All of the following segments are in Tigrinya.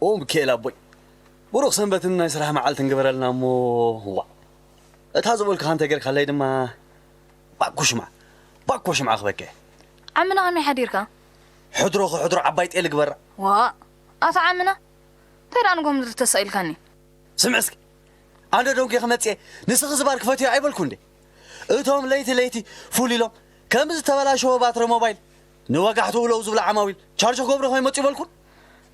ኦ ሚካኤል ኣቦይ፣ ብሩኽ ሰንበትን ናይ ስራሕ መዓልትን ግበረልና እሞ። ዋ፣ እታ ዝበልኩኻ እንተ ጌርካለይ ድማ፣ ባኮ ሽምዓ፣ ባኮ ሽምዓ ክበከ። ዓምና ከመይ ሓዲርካ? ሕድሮ ክሕድሮ ዓባይ ጤል ግበራ። ዋ፣ ኣታ ዓምና፣ እንታይ ደኣ ንጎ ምድሪ ተሳኢልካኒ? ስምዕ እስኪ፣ ኣነ ዶ ጌ ክመጽእ እየ፣ ንስኺ ዝባር ክፈትዮ ኣይበልኩ እንዴ? እቶም ለይቲ ለይቲ ፉል ኢሎም ከም ዝተበላሸወ ባትሪ ሞባይል ንወጋሕቲ ውለው ዝብሉ ዓማዊል ቻርጅ ክገብሩ ከይመጹ ይበልኩን?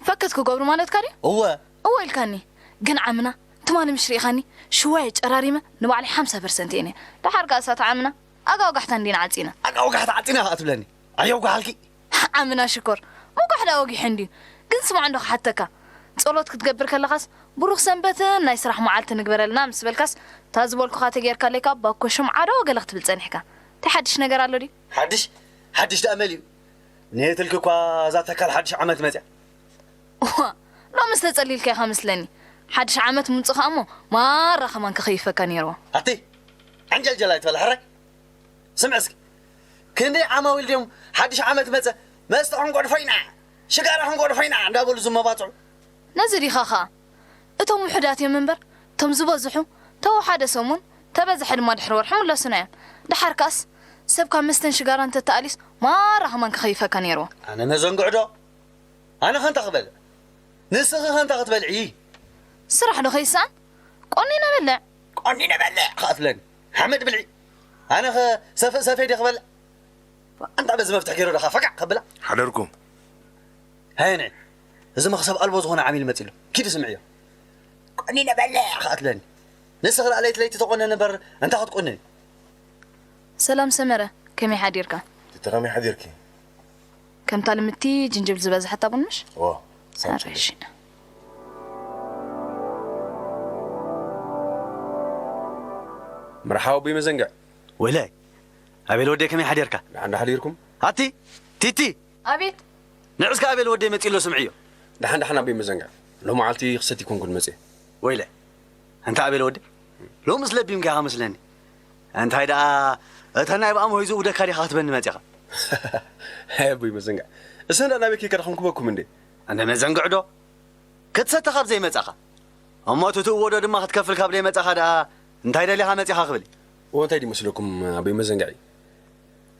ፈከት ክገብሩ ማለትካ ድዩ? እወ። እወ ኢልካኒ። ግን ዓምና፣ ትማሊ ምሽ ርኢኻኒ፣ ሽዋየ ጨራሪመ ንባዕለይ ሓምሳ ፐርሰንት እየ ነይረ። ደሓር ከኣ እሳት ዓምና፣ ኣጋ ወጋሕታ እንዲና ዓጺና። ኣጋ ወጋሕታ ዓጺና ከኣ ትብለኒ? ኣየውጋሓልኪ። ዓምና ሽኮር፣ ምጓሕ ደኣ ወጊሑ እንድዩ። ግን ስማዕ እንዶ ክሓተካ። ጸሎት ክትገብር ከለኻስ፣ ብሩኽ ሰንበትን ናይ ስራሕ መዓልቲ ንግበረልና ምስ በልካስ፣ እታ ዝበልኩኻ ተጌርካለይ ከኣ ባኮ ሽምዓ ዶ ገለ ክትብል ጸኒሕካ። እንታይ ሓድሽ ነገር ኣሎ ድዩ? ሓድሽ? ሓድሽ ደኣ መሊኡ። ነየትልኪ እኳ እዛ ተካል ሓድሽ ዓመት መጽያ። እዋ፣ ሎምስ ተጸሊልካ ኢኻ መስለኒ። ሓድሽ ዓመት ምምጽኻ እሞ ማራ ከማን ክኸይፈካ ነይርዎ። ኣቲ፣ ዓንጀልጀል ኣይትበል ሕራይ። ስምዕ እስኪ፣ ክንደይ ዓማዊል ድዮም ሓድሽ ዓመት መጸ፣ መስተ ክንጎድፎ ኢና፣ ሽጋራ ክንጎድፎ ኢና እንዳበሉ ዝመባጽዑ? ነዚ ዲኻ ኸኣ? እቶም ውሑዳት እዮም እምበር፣ እቶም ዝበዝሑ፣ ተው ሓደ ሰሙን፣ ተበዝሐ ድማ ድሕሪ ወርሒ ምለሱና እዮም። ደሓር ከኣስ፣ ሰብ ካብ መስተን ሽጋራን ተተኣልዩስ፣ ማራ ከማን ክኸይፈካ ነይርዎ። ኣነ መዘንግዕ ዶ? ኣነ ኸ እንታይ ክበልዕ? ንስኺ ኸ እንታይ ክትበልዒ? ስራሕ ዶ ከይስኣን? ቆኒነ በልዕ። ቆኒነ በልዕ ኸኣ ትብለኒ። ሓመድ ብልዒ። ኣነ ኸ ሰፍእ ሰፍየ ድየ ክበልዕ? ኣንታ በዚ መፍትሕ ገይረ ዶ ኸኣ ፈቃዕ ከብላ? ሓደርኩም። ሃየ ንዒ። እዚ መኽሰብ ኣልቦ ዝኾነ ዓሚል መጺሉ። ኪዲ ስምዕዮ። ቆኒነ በልዕ ኸኣ ትብለኒ። ንስኺ ደኣ ለይቲ ለይቲ ተቆነኒ እምበር እንታይ ክትቆንኒ? ሰላም ሰመረ፣ ከመይ ሓዲርካ? ትቲ ከመይ ሓዲርኪ? ከምታ ልምድቲ ጅንጅብል ዝበዝሐታ ቡን ምሽ? እዎ፣ ሳብ ኣረሽ። መርሓባ ኣቦይ መዘንግዕ። ወይለይ፣ ኣቤል ወደይ ከመይ ሓዲርካ? ደሓን ዶ ሓዲርኩም? ኣቲ፣ ቲቲ! ኣቤት! ንዕስከ ኣቤል ወደይ መጺኡ ኣሎ ስምዕዮ። ደሓን ደሓን ኣቦይ መዘንግዕ። ሎመዓልቲ ክሰቲ ኮንኩ መጽየ። ወይለ፣ ኣንታ ኣቤል ወደይ፣ ሎምስ ለቢምካ ኢኻ መስለኒ። እንታይ ደኣ፣ እተን ናይ ብኣም ሆይዙ ውደካ ዲኻ ክትበኒ መጺኻ? ኣይ ኣቦይ መዘንግዕ። እሰን ደኣ ናበይ ከይከዳ ኮንኩበኩም እንዴ? ኣነ መዘንግዕ ዶ? ክትሰቲ ካብ ዘይመጻኻ። እሞ እቲ ትእዎ ዶ ድማ ክትከፍል ካብ ዘይመጻኻ ደኣ እንታይ ደሊኻ መጺኻ ክብል? እዎ እንታይ ድዩ መስለኩም ኣቦይ መዘንግዕ?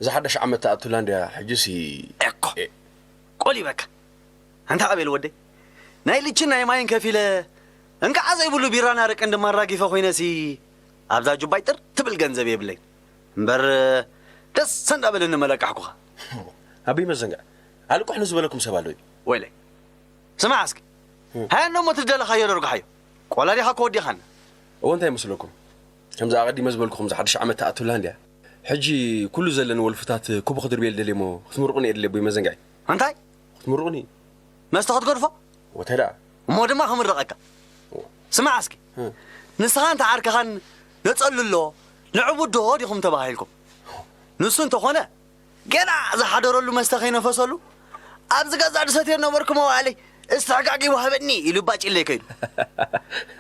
እዛ ሓዳሽ ዓመት ትኣቱላ እንድያ፣ ሕጂሲ ኤኮ። ኤ። ቆሊበካ። ኣንታ ኣቤል ወደይ፣ ናይ ልችን ናይ ማይን ከፊለ፣ እንቅዓ ዘይብሉ ቢራን ኣረቅን ድማ ኣራጊፈ ኮይነሲ፣ ኣብዛ ጁባይ ጥር ትብል ገንዘብ የብለይ። እምበር፣ ደስ እንዳበለኒ መለቃሕኩኻ። ኣቦይ መዘንግዕ፣ ኣልቁሕ ንዝበለኩም ሰብ ኣሎ እዩ። ወይለይ። ስማዕ እስኪ። እም። ሃያ እሞ ትደለኻዮ ደርግሓዮ። ቆላ ዲኻ እኮ ወዲኻና። እወ እንታይ ይመስለኩም? ከምዚ ኣቐዲመ ዝበልኩኹም፣ እዚ ሓድሽ ዓመት ትኣቱላ እንድያ። ሕጂ ኩሉ ዘለኒ ወልፍታት ኩቡ ክድርብየል ደልየ እሞ፣ ክትምርቑኒ እየ ደልየ ኣቦይ መዘንግዒ። እንታይ? ክትምርቑኒ። መስተ ክትገድፎ? ወታይ ደኣ? እሞ ድማ ክምረቐካ። እወ። ስማዕ እስኪ። እም። ንስኻን ተዓርከኻን ነጸሉ ኣሎ፣ ንዕቡዶ ዲኹም ተባሂልኩም። ንሱ እንተኾነ፣ ገና ዝሓደረሉ መስተ ከይነፈሰሉ፣ ኣብዚ ገዛ ድሰትዮ ነበርኩ መዋእለይ፣ እስትሕቃቂ ወሃበኒ ኢሉ ባጭለይ ከይዱ።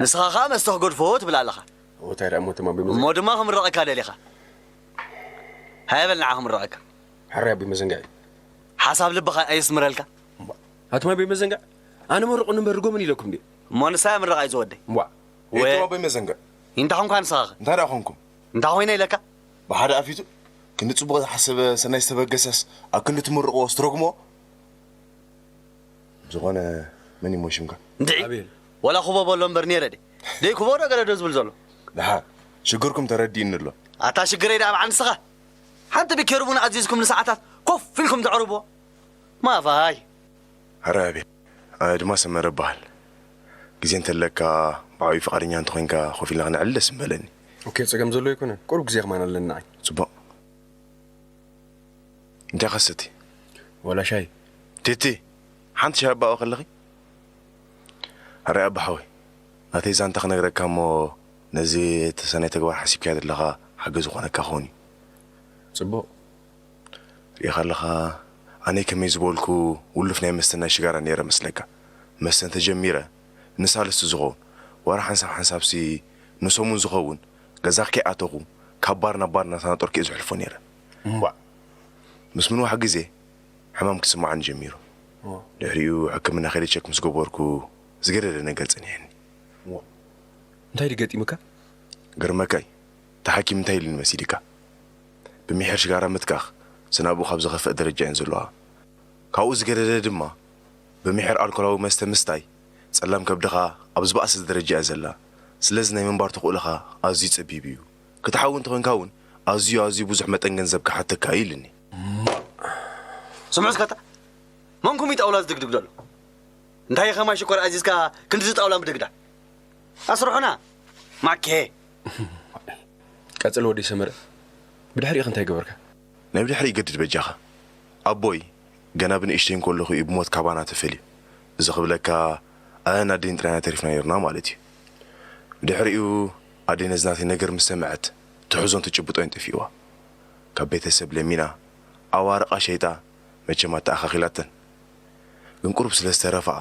ንስኻ ኸኣ መስተ ክገድፎ ትብል ኣለኻ። እንታይ ደኣ እሞ ተማቢሉ እሞ ድማ ክምረቐካ ደሊኻ። ሃየ በል ንዓ ክምረቐካ። ሕራይ ኣቦይ መዘንግዒ። ሓሳብ ልብኻ ኣየስምረልካ። እምቧ። ኣቱም ኣቦይ መዘንግዒ፣ ኣነ መርቑኒ እምበር ርጎምኒ ኢለኩም ድየ? እሞ ንሳ እያ ምረቓይ ዝወደይ። እምቧ። ወ- ኤቱም ኣቦይ መዘንግዒ። እንታይ ኾንካ ንስኻ ኸ? እንታይ ደኣ ኾንኩም? እንታይ ኾይነ ኢለካ? ብሓደ ኣፊቱ ክንዲ ጽቡቕ ዝሓሰበ ሰናይ ዝተበገሰስ ኣብ ክንዲ ትምርቕዎ ትረግምዎ? ዝኾነ መን እሞ ሽምካ? እንድዒ። ኣቤል። ወላ ኩቦ በሎ እምበር ነይረ ድየ? ደይ ኩቦ ዶ ገለ ዶ ዝብል ዘሎ? ደሓን ሽግርኩም ተረዲእኒ ኣሎ። ኣታ ሽግረይ ደኣ በዓል ንስኻ። ሓንቲ ብኬሩቡን ኣዚዝኩም ንሰዓታት ኮፍ ኢልኩም ተዕርብዎ። ማፋይ። ሕራይ ኣቤል። ኣነ ድማ ሰመረ እበሃል። ግዜ እንተለካ ብዓብዩ ፍቓደኛ እንተኾይንካ ኮፍ ኢልና ክነዕልል ደስ ምበለኒ። ኦኬ፣ ጸገም ዘሎ ኣይኮነን። ቁሩብ ግዜ ከማን ኣለኒ ንዓይ። ጽቡቕ። እንታይ ኸሰቲ? ዋላ ሻሂ። ቲቲ፣ ሓንቲ ሻሂ ኣባኡ ከለኺ? ኣረ ኣባ ሓወይ፣ ናተይ ዛንታ ክነግረካ እሞ ነዚ ተሰናይ ተግባር ሓሲብካዮ ዘለኻ ሓገዝ ዝኾነካ ክኸውን እዩ። ጽቡቕ። ርኢኻ ኣለኻ፣ ኣነ ከመይ ዝበልኩ ውሉፍ ናይ መስተን ናይ ሽጋራን ነይረ መስለካ። መስተ እንተጀሚረ፣ ንሳልስቲ ዝኸውን፣ ዋላ ሓንሳብ ሓንሳብሲ ንሰሙን ዝኸውን፣ ገዛኺ ከይኣተኹ፣ ካብ ባር ናብ ባር እናተናጠርኩ እየ ዘሕልፎ ነይረ። እምቧዕ። ምስ ምንዋሕ ግዜ፣ ሕማም ክስምዓኒ ጀሚሩ። እዎ። ድሕሪኡ፣ ሕክምና ከይደ ቸክ ምስ ገበርኩ፣ ዝገደደ ነገር ጸኒሕኒ። እንታይ ድገጢሙካ? ገርመካይ፣ እቲ ሓኪም እንታይ ኢሉኒ መሲልካ? ብሚሒር ሽጋራ ምትካኽ ስናብኡ ካብ ዝኸፍእ ደረጃ እየን ዘለዋ። ካብኡ ዝገደደ ድማ ብሚሒር ኣልኮላዊ መስተ ምስታይ ጸላም ከብድኻ ኣብ ዝበኣሰ ደረጃ እያ ዘላ። ስለዚ ናይ ምንባር ተኽእሎኻ ኣዝዩ ጸቢብ እዩ። ክትሓዊ እንተኾንካ እውን ኣዝዩ ኣዝዩ ብዙሕ መጠን ገንዘብ ክሓተካ እዩ ኢሉኒ። ስምዑ እስከታ መንኩም እዩ ጣውላ ዝድግድግ ዘሎ እንታይ ከማይ ሽኮር ኣዚዝካ ክንድዚ ጣውላ ምድግዳ ኣስርሑና ማኬ ቀጽል ወዲ ሰመረ ብድሕሪኡ እንታይ ገበርካ ናይ ብድሕሪ ይገድድ በጃኻ ኣቦይ ገና ብንእሽተይ እንከለኹ እዩ ብሞት ካባና ተፈልዩ እዚ ክብለካ ኣን ኣደይን ጥራይና ተሪፍና ነርና ማለት እዩ ብድሕሪኡ ኣደይ ነዚ ናተይ ነገር ምስ ሰምዐት ትሕዞን ትጭብጦን ጠፊእዋ ካብ ቤተሰብ ለሚና ኣዋርቓ ሸይጣ መቸም ኣተኣኻኺላተን ግን ቁሩብ ስለ ዝተረፋኣ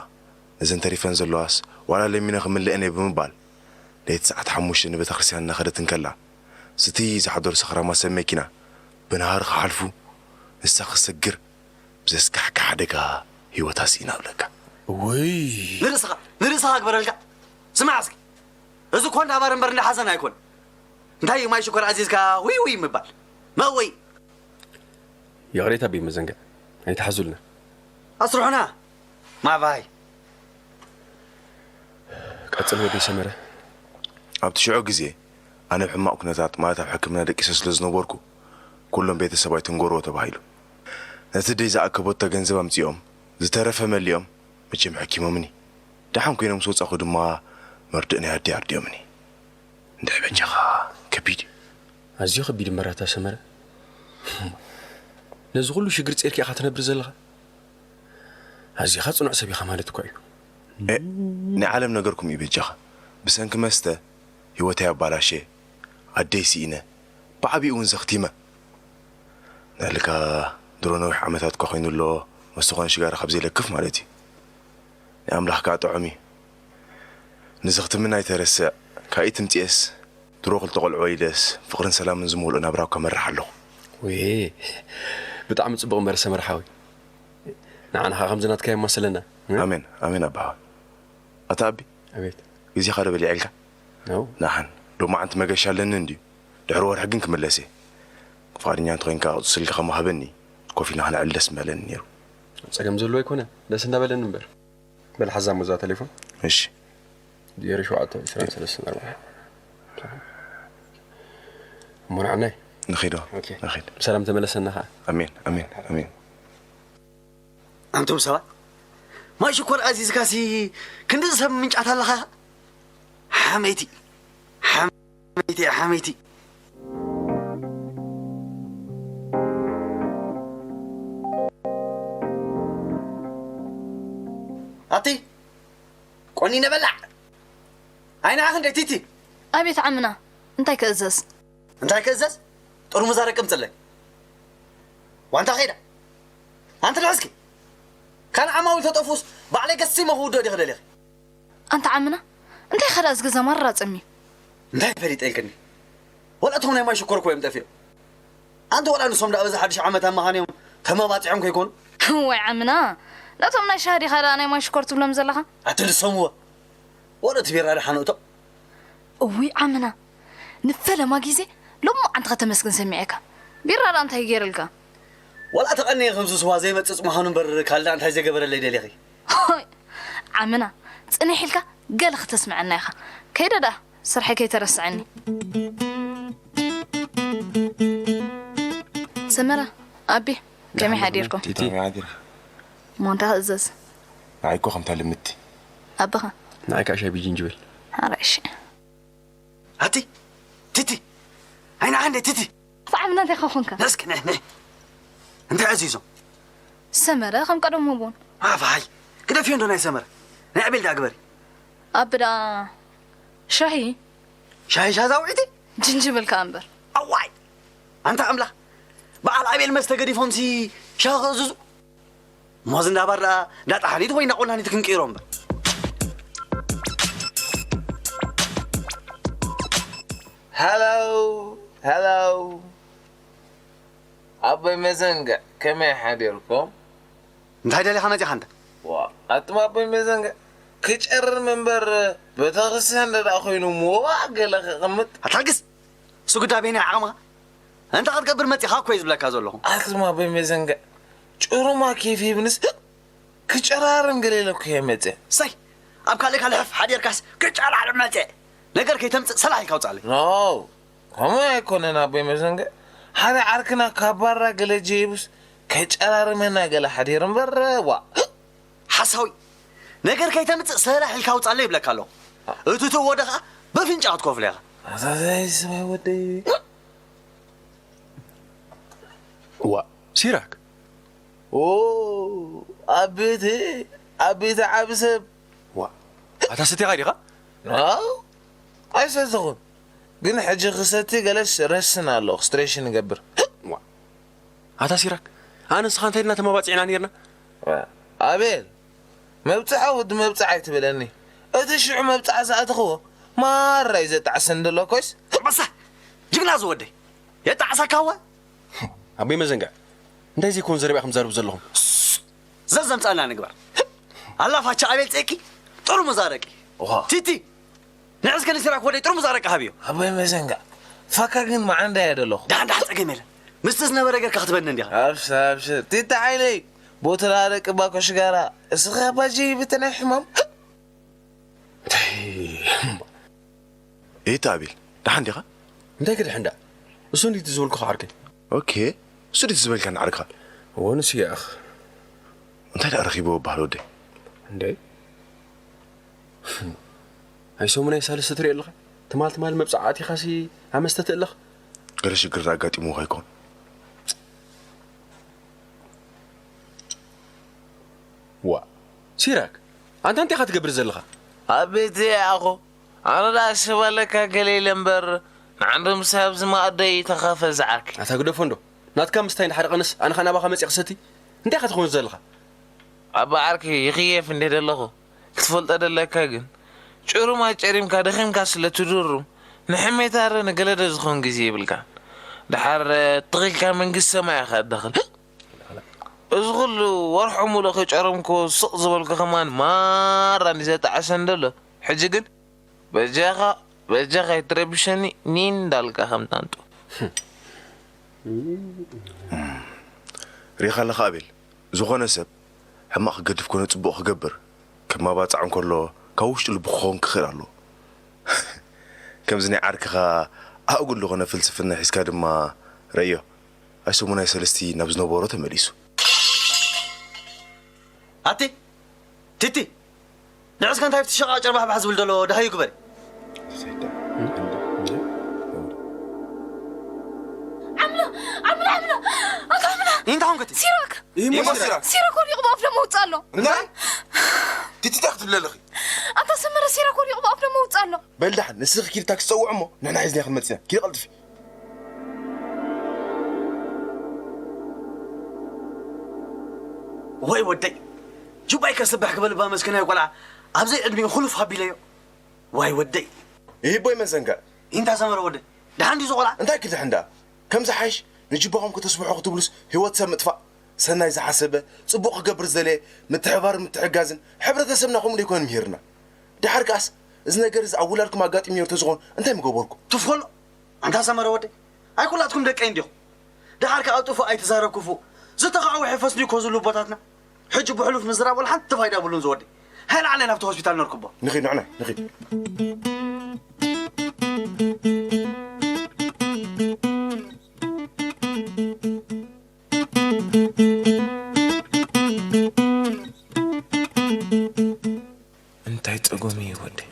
ነዘን ተሪፈን ዘለዋስ ዋላ ለሚነ ክምልአን እየ ብምባል ለይቲ ሰዓት ሓሙሽተ ንቤተክርስትያን እናኸደት እንከላ ስቲ ዝሓደሩ ሰኽራማት ሰብ መኪና ብነሃሪ ክሓልፉ ንሳ ክትሰግር ብዘስካሕክሕ ሓደጋ ህይወታ ስኢና እብለካ። እውይ ንርእስኻ ንርእስኻ ግበረልካ ስማዕ እስኪ እዚ እኮ እንዳ ባር እምበር እንዳ ሓዘን ኣይኮን እንታይ እዩ ማይ ሽኮር ኣዚዝካ ውይ ውይ ምባል መወይ ይቕሬታ ቤት መዘንግዕ ኣይትሓዙልና። ኣስርሑና ማባይ ቀጽል ወደይ ሰመረ። ኣብቲ ሽዑ ግዜ ኣነ ኣብ ሕማቕ ኩነታት ማለት ኣብ ሕክምና ደቂሰ ስለ ዝነበርኩ ኩሎም ቤተሰባይ ትንገርዎ ተባሂሉ። ነቲ ደይ ዝኣከበቶ ገንዘብ ኣምጺኦም ዝተረፈ መሊኦም መቸም ሓኪሞምኒ። ደሓን ኮይኖም ምስ ወጻኹ ድማ መርድእ ናይ ኣደይ ኣርድዮምኒ። እንድዒ በጃኻ ከቢድ እዩ። ኣዝዩ ከቢድ እምበር ኣታ ሰመረ። ነዚ ኩሉ ሽግር ጼርኪ ኢኻ ትነብር ዘለኻ። ኣዚኻ ጽኑዕ ሰብ ኢኻ ማለት እኳ እዩ። ናይ ዓለም ነገርኩም እዩ በጃኻ። ብሰንኪ መስተ ህይወተይ ኣባላሸ፣ ኣደይ ስኢነ፣ ብዓቢኡ እውን ዘኽቲመ። ናልካ ድሮ ነዊሕ ዓመታት እኳ ኮይኑ ኣሎ፣ መስተ ኾነ ሽጋራ ካብ ዘይለክፍ ማለት እዩ። ናይ ኣምላኽ ከኣ ጥዑም እዩ። ንዘኽትምና ኣይተረስዕ፣ ካኢት ትምጽኤስ ድሮ ክልተ ቆልዑ ወሊደስ ፍቕርን ሰላምን ዝመልኦ ናብራ ከመርሕ ኣለኹ። ወይ ብጣዕሚ ጽቡቕ እምበር ሰመር ሓወይ። ንዓና ኸኣ ከምዚ ናትካ የማስለና። ኣሜን ኣሜን ኣባ ሓወይ። ኣታ ኣቢ ኣቤት። ግዜኻ ዶ በሊዐልካ? ኣው። ንሓን ሎማዓንቲ መገሻ ኣለኒ እንድዩ። ድሕሪ ወርሒ ግን ክምለስ እየ። ፍቓደኛ እንተኾይንካ ቁጽሪ ስልክኻ ምሃበኒ ኮፍ ኢልና ክነዕል ደስ ምበለኒ ነይሩ። ጸገም ዘለዎ ኣይኮነን። ደስ እንዳበለኒ እምበር። በል ሓዛሞ እዛ ተሌፎን። እሺ። ዜሮ ሸውዓተ ዕስራን ሰለስተን ኣርባዕተ። እሞ ንዓናይ ንኺዶ ኦኬ። ንኺድ። ብሰላም ተመለሰና ኸዓ። ኣሜን ኣሜን ኣሜን። ኣንቱም ሰባት ማይ ሽኮር ኣዚዝካሲ ክንዲ ሰብ ምንጫት ኣለኻ ሓመይቲ ሓመይቲ ሓመይቲ ኣቲ ቆኒነ በላዕ ኣይንዓ ክንደይ ቲቲ ኣቤት ዓምና እንታይ ክእዘዝ እንታይ ክእዘዝ ጥርሙዝ ኣረቂ ምፅለይ ዋንታ ኸይዳ ኣንቲ ድሕዝኪ ካልእ ዓማዊል ተጠፉስ ባዕለይ ገሲመ ክውድኦ ዲኺ ደሊኺ ኣንታ ዓምና እንታይ ኸዳ እዚ ገዛ ማራ ጸሚም እንታይ ፈሊጠ ኢልክኒ ወላ እቶም ናይ ማይ ሽኮር እኮ እዮም ጠፊኦም ኣንተ ወላ ንሶም ደኣ በዚ ሓድሽ ዓመት ኣብ መኻንዮም ተመባጺዖም ከይኮኑ እዋይ ዓምና ነቶም ናይ ሻሂ ዲኻ ደኣ ናይ ማይ ሽኮር ትብሎም ዘለኻ ኣቲ ንሶምዎ ወላ እቲ ቢራ ደሓን እቶ እውይ ዓምና ንፈለማ ግዜ ሎማዓንቲ ከተመስግን ሰሚዐካ ቢራ ደኣ እንታይ ገይርልካ ወላ ተቐንየ ከምዚ ስዋ ዘይመጽጽ ምዃኑ እምበር ካልእ ደኣ እንታይ ዘገበረለይ ደሊኺ ዓምና ጽንሕ ኢልካ ገለ ክተስምዐና ኢኻ። ከይደ ደኣ ስርሐይ ከይተረስዐኒ። ሰመረ፣ ኣቢ፣ ከመይ ሓዲርኩም? ቲቲ፣ ከመይ ሓዲርካ? ሞንታ ክእዘዝ። ንዓይ እኮ ከምታ ልምድቲ። ኣበኻ? ንዓይ ከዓ ሻይ ብጅንጅብል። ሓራይ እሺ። ኣቲ ቲቲ ኣይንዓ እንደ ቲቲ ኣፍ ዓምና እንታይ ኸኾንካ ነስክ ነህ ነህ እንታይ ኣዚዞም ሰመረ ከም ቀደሙ ቡን ኣፋይ ግደፍዮ እንዶ ናይ ሰመረ ናይ ኣቤል ዳኣ ግበሪ ኣብዳ ሻሂ ሻሂ ሻዛ ውዒቲ ጅንጅብል ከኣ እምበር ኣዋይ ኣንታ ኣምላኽ በዓል ኣቤል መስተ ገዲፎምሲ ሻሂ ክእዝዙ እሞ እዚ እንዳባር ደኣ እንዳጣሓኒት ወይ እንዳቆናኒት ክንቅይሮ እምበር ሃሎ ሃሎ ኣቦይ መዘንግዕ ከመይ ሓዲርኩም እንታይ ደሊኻ መጺኻ እንተ ዋ ኣቱም ኣቦይ መዘንግዕ ክጨርም እምበር ቤተክርስትያን እንደ ደኣ ኮይኑ ሞባእ ገለ ክቕምጥ። ኣታግስ! እሱ ጉዳይ በይናይ ዓቕምኻ። እንታይ ክትገብር መጺኻ እኮ እዩ ዝብለካ ዘለኹ። ኣክማ በመዘንግዕ ጭሩማ ኬፍ ሂብንስ ክጨራርም ገለ ኢለ እኮ እየ መጽእ። ሰይ! ኣብ ካልእካ ልሕፍ ሓዲርካስ ክጨራርም መጽእ። ነገር ከይተምጽእ ሰላሕ ኢልካ ውጻለይ። ኖ፣ ከምኡ ኣይኮነን ኣቦይ መዘንግዕ። ሓደ ዓርክና ካብ ባራ ገለ ጀይቡስ ከጨራርመና ገለ ሓዲር እምበር፣ ዋ። ሓሳዊ! ነገር ከይተምጽእ ሰላሕ ኢልካ ውጻለይ ይብለካ ኣለኹ። እቲ ትእወደ ኸኣ በፍንጫ ክትከፍሎ ኢኻ። ኣዛዛይ ሰብኣይ ወደይ። ዋ፣ ሲራክ! ኦ፣ ኣቤት፣ ኣቤት ዓቢ ሰብ። ዋ፣ ኣታ ሰቲኻ ዲኻ? ኣው፣ ኣይሰተኹን። ግን ሕጂ ክሰቲ ገለስ ረስን ኣሎ፣ ስትሬሽን እገብር። ዋ፣ ኣታ ሲራክ፣ ኣነ ንስኻ እንታይ ኢልና ተመባጺዕና ነይርና? ኣቤል፣ መብጽዓ ወዲ መብጽዓ ኣይትበለኒ። እቲ ሽዑ መብጽዓ ዝኣተኽዎ ማራ እዩ ዘጣዕሰኒ ዘሎ እኮስ። በሳ፣ ጅግና ዝወደይ፣ የጣዕሰካ እወ። ኣቦይ መዘንግዕ፣ እንታይ ዘይኮን ዘረባ ኢኹም ትዛረቡ ዘለኹም? ዘዘምጻልና ንግበር። ኣላ ፋቻ ኣቤል ጸኪ፣ ጥርሙዝ ኣረቂ። ኦኻ። ቲቲ፣ ንዕስከ ንሲራክ ወደይ ጥርሙዝ ኣረቂ ሃብዮ። ኣቦይ መዘንግዕ፣ ፋካ ግን መዓንዳ እየ ደለኹ። ደሓን ደሓን ጸገም የለን። ምስቲ ዝነበረ ጌርካ ክትበኒ እንዲኻ። ኣብሽር፣ ኣብሽር። ቲቲ ዓይነይ፣ ቦትል ኣረቂ ባኮ ሽጋራ፣ እስኻ ባጂ ብትናይ ሕማም። እንታይ? ኤታ ኣቤል፣ ደሓን ዲኻ? እንታይ ክድሕን ደኣ? እሱ እንዲቲ ዝበልኩኻ ዓርከይ። ኦኬ፣ እሱ ድቲ ዝበልካኒ ዓርክኻ። እወ፣ ንሱ ይኣኽ። እንታይ ደኣ ረኺብዎ በሃል ወደይ? እንዴ? ኣይ ሰሙናይ ሳልስቲ ትሪኦ ኣለኻ? ትማል ትማል መብጻዓ ኣቲኻሲ ኣመስተ ትእለኽ? ገለ ሽግር ኣጋጢምዎ ከይኮን? ዋ፣ ሲራክ፣ ኣንታ እንታይ ኢኻ ትገብር ዘለኻ? ኣብ ቤት እየ ኣኾ። ኣነ ደኣ ሰብ ኣለካ ገለ ኢለ እምበር፣ ንዓንዶ ምሳይ ኣብዚ መኣዲ ይተኻፈ ዝዓርኪ። ኣታ ግደፎ እንዶ። ናትካ ምስታይ እንድሓር ቀንስ፣ ኣነ ኸኣ ናባኻ መጺእ ክሰቲ? እንታይ ኢኻ ትኸውን ዘለኻ? ኣባ ዓርኪ፣ ይኽየፍ እንዴ ደለኹ። ክትፈልጦ ደለካ ግን፣ ጭሩማ ጨሪምካ ደኺምካ ስለ ትድሩም፣ ንሕሜታ ረ ንገለደ ዝኾን ግዜ የብልካን። ደሓር ትኺልካ መንግስቲ ሰማይ ኢኻ እዳኽል። እዚ ኹሉ ወርሑ ሙሉእ ከጨረምኩ ስቕ ዝበልኩ ከማን ማራ እንዲ ዘጣዕሰን ደሎ። ሕጂ ግን በጃኻ፣ በጃኻ ኣይትረብሸኒ ኒን እንዳልካ ከም ታንጡ። ሪኻ ኣለኻ ኣቤል፣ ዝኾነ ሰብ ሕማቕ ክገድፍ ኮነ ጽቡቕ ክገብር፣ ከማባጻዕ እንከሎ ካብ ውሽጢ ልቡ ክኸውን ክኽእል ኣለዎ። ከምዚ ናይ ዓርክኻ ኣእጉል ዝኾነ ፍልስፍና ሒዝካ ድማ ረእዮ። ኣይ ሰሙናይ ሰለስቲ ናብ ዝነበሮ ተመሊሱ። ኣቲ ቲቲ፣ ንዕስከ እንታይ ኣብቲ ሸቓ ጨርባሕባሕ ዝብል ዘሎ ደሃዩ ግበሪ። ዓምሎ፣ ዓምሎ፣ ዓምሎ፣ ኣቶ ዓምሎ። እንታይ ኾንኩ እቲ? ሲራክ! ይህ ሞ ይህ ሞ ሲራክ? ሲራክ ወዲቑ ብኣፍ ደሞ ውፅእ ኣሎ። እንታይ? ቲቲ እንታይ ክትብሊ ኣለኺ? ኣታ ሰመረ፣ ሲራክ ወዲቑ ብኣፍ ደሞ ውፅእ ኣሎ። በል ደሓን፣ ንስኺ ኪድ ታክሲ ጸውዕ እሞ ንሕና ሒዝና ክንመጽእ ኢና። ኪዲ ቀልጥፊ። ወይ ወደይ፣ ጁባይ ከስብሕ ክበል እባ መስኪናይ ቆልዓ ኣብዘይ ዕድሚኡ ኹሉፍ ሃቢለዮ። ዋይ ወደይ። ይህቦይ መዘንግዕ። ኢንታ ሰመረ ወደይ፣ ደሓን ድዩ እዚ ቆልዓ? እንታይ ክድሕን ደኣ? ከም ዝሓይሽ ንጅባኹም ከተስብሑ ክትብሉስ ህይወት ሰብ ምጥፋእ? ሰናይ ዝሓሰበ፣ ጽቡቕ ክገብር ዝደለየ፣ ምትሕባር ምትሕጋዝን ሕብረተሰብና ከምኡ ዶ ይኮን ምሂርና? ደሓር ከኣስ እዚ ነገር እዚ ኣብ ውላድኩም ኣጋጢሙ ነይሩ ተዝኾን እንታይ ምገበርኩም? ትፍኮሎ፣ ኣንታ ሰመረ ወደይ፣ ኣይ ኩላትኩም ደቀይ እንዲኹም። ደሓር ከኣ ጥፉእ ኣይትዛረብ ክፉእ። ዝተኻዕወሐ ፈስኒ እኮ ዝብሉ ኣቦታትና። ሕጂ ብሕሉፍ ምዝራብ ወላ ሓንቲ ፋይዳ የብሉን ዝወደይ። ሃይ ንዓለይ ናብቲ ሆስፒታል ነርክቦ። ንኺድ ንዕናይ፣ ንኺድ። እንታይ ጸገም እዩ ወደይ?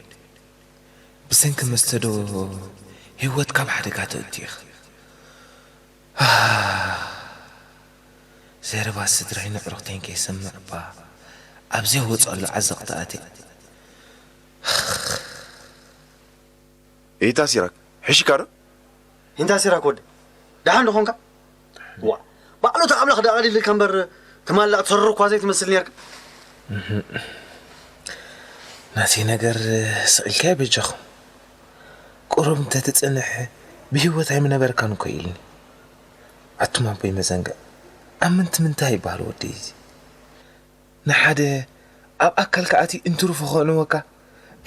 ብሰንኪ መስተ ዶ ህይወትካ ኣብ ሓደጋ ተእቱ ኢኻ? ዘረባ ስድራይን ኣዕሩኽተይን ከይሰምዕ እባ ኣብ ዘይወጽኣሉ ዓዘቕቲ ኣትየ። ኢታ ሲራክ፣ ሕሽካ ዶ? ኢንታ ሲራክ ወዲ፣ ደሓን ዶ ኾንካ? ዋ፣ ባዕሉ እቲ ኣምላኽ ደኣ ቀሊልካ እምበር፣ ትማል ደኣ ትሰርር እኳ ዘይትመስል ኔርካ። ናተይ ነገር ስቕ ኢልካዮ በጃኹም። ቁሩብ እንተትጸንሕ፣ ብህይወት ኣይምነበርካን እኮ ኢልኒ። ኣቱም ኣቦይ መዘንግዕ፣ ኣመንቲ ምንታይ ይበሃል ወደይ እዚ? ንሓደ ኣብ ኣካልካ ኣትዩ እንትርፎ ከእንወካ፣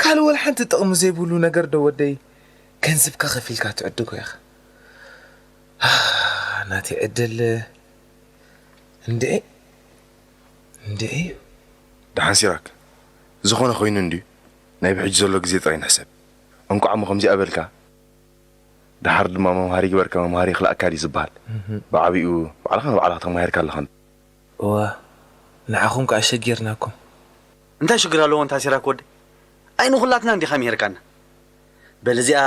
ካልእ ወላ ሓንቲ ጥቕሚ ዘይብሉ ነገር ዶ ወደይ፣ ገንዘብካ ከፊልካ ትዕድጎ ኢኻ። ናተይ ዕድል እንድዒ፣ እንድዒ። ደሓን ሲራክ፣ ዝኾነ ኮይኑ እንድዩ፣ ናይ ብሕጂ ዘሎ ግዜ ጥራይ ንሕሰብ። እንቋዕ እሞ ከምዚኣ በልካ፣ ደሓር ድማ መምሃሪ ይግበርካ፣ መምሃሪ ይኽልኣካ ድዩ ዝበሃል? እህ። ብዓቢኡ ባዕልኻ ንባዕልኻ ተማሂርካ ኣለኻ። እወ፣ ንዓኹም ከኣ ኣሸጊርናኩም። እንታይ ሽግር ኣለዎ እንታ ሲራክ ወደይ? ኣይ ንኹላትና እንዲኻ ምሂርካና። በል እዚኣ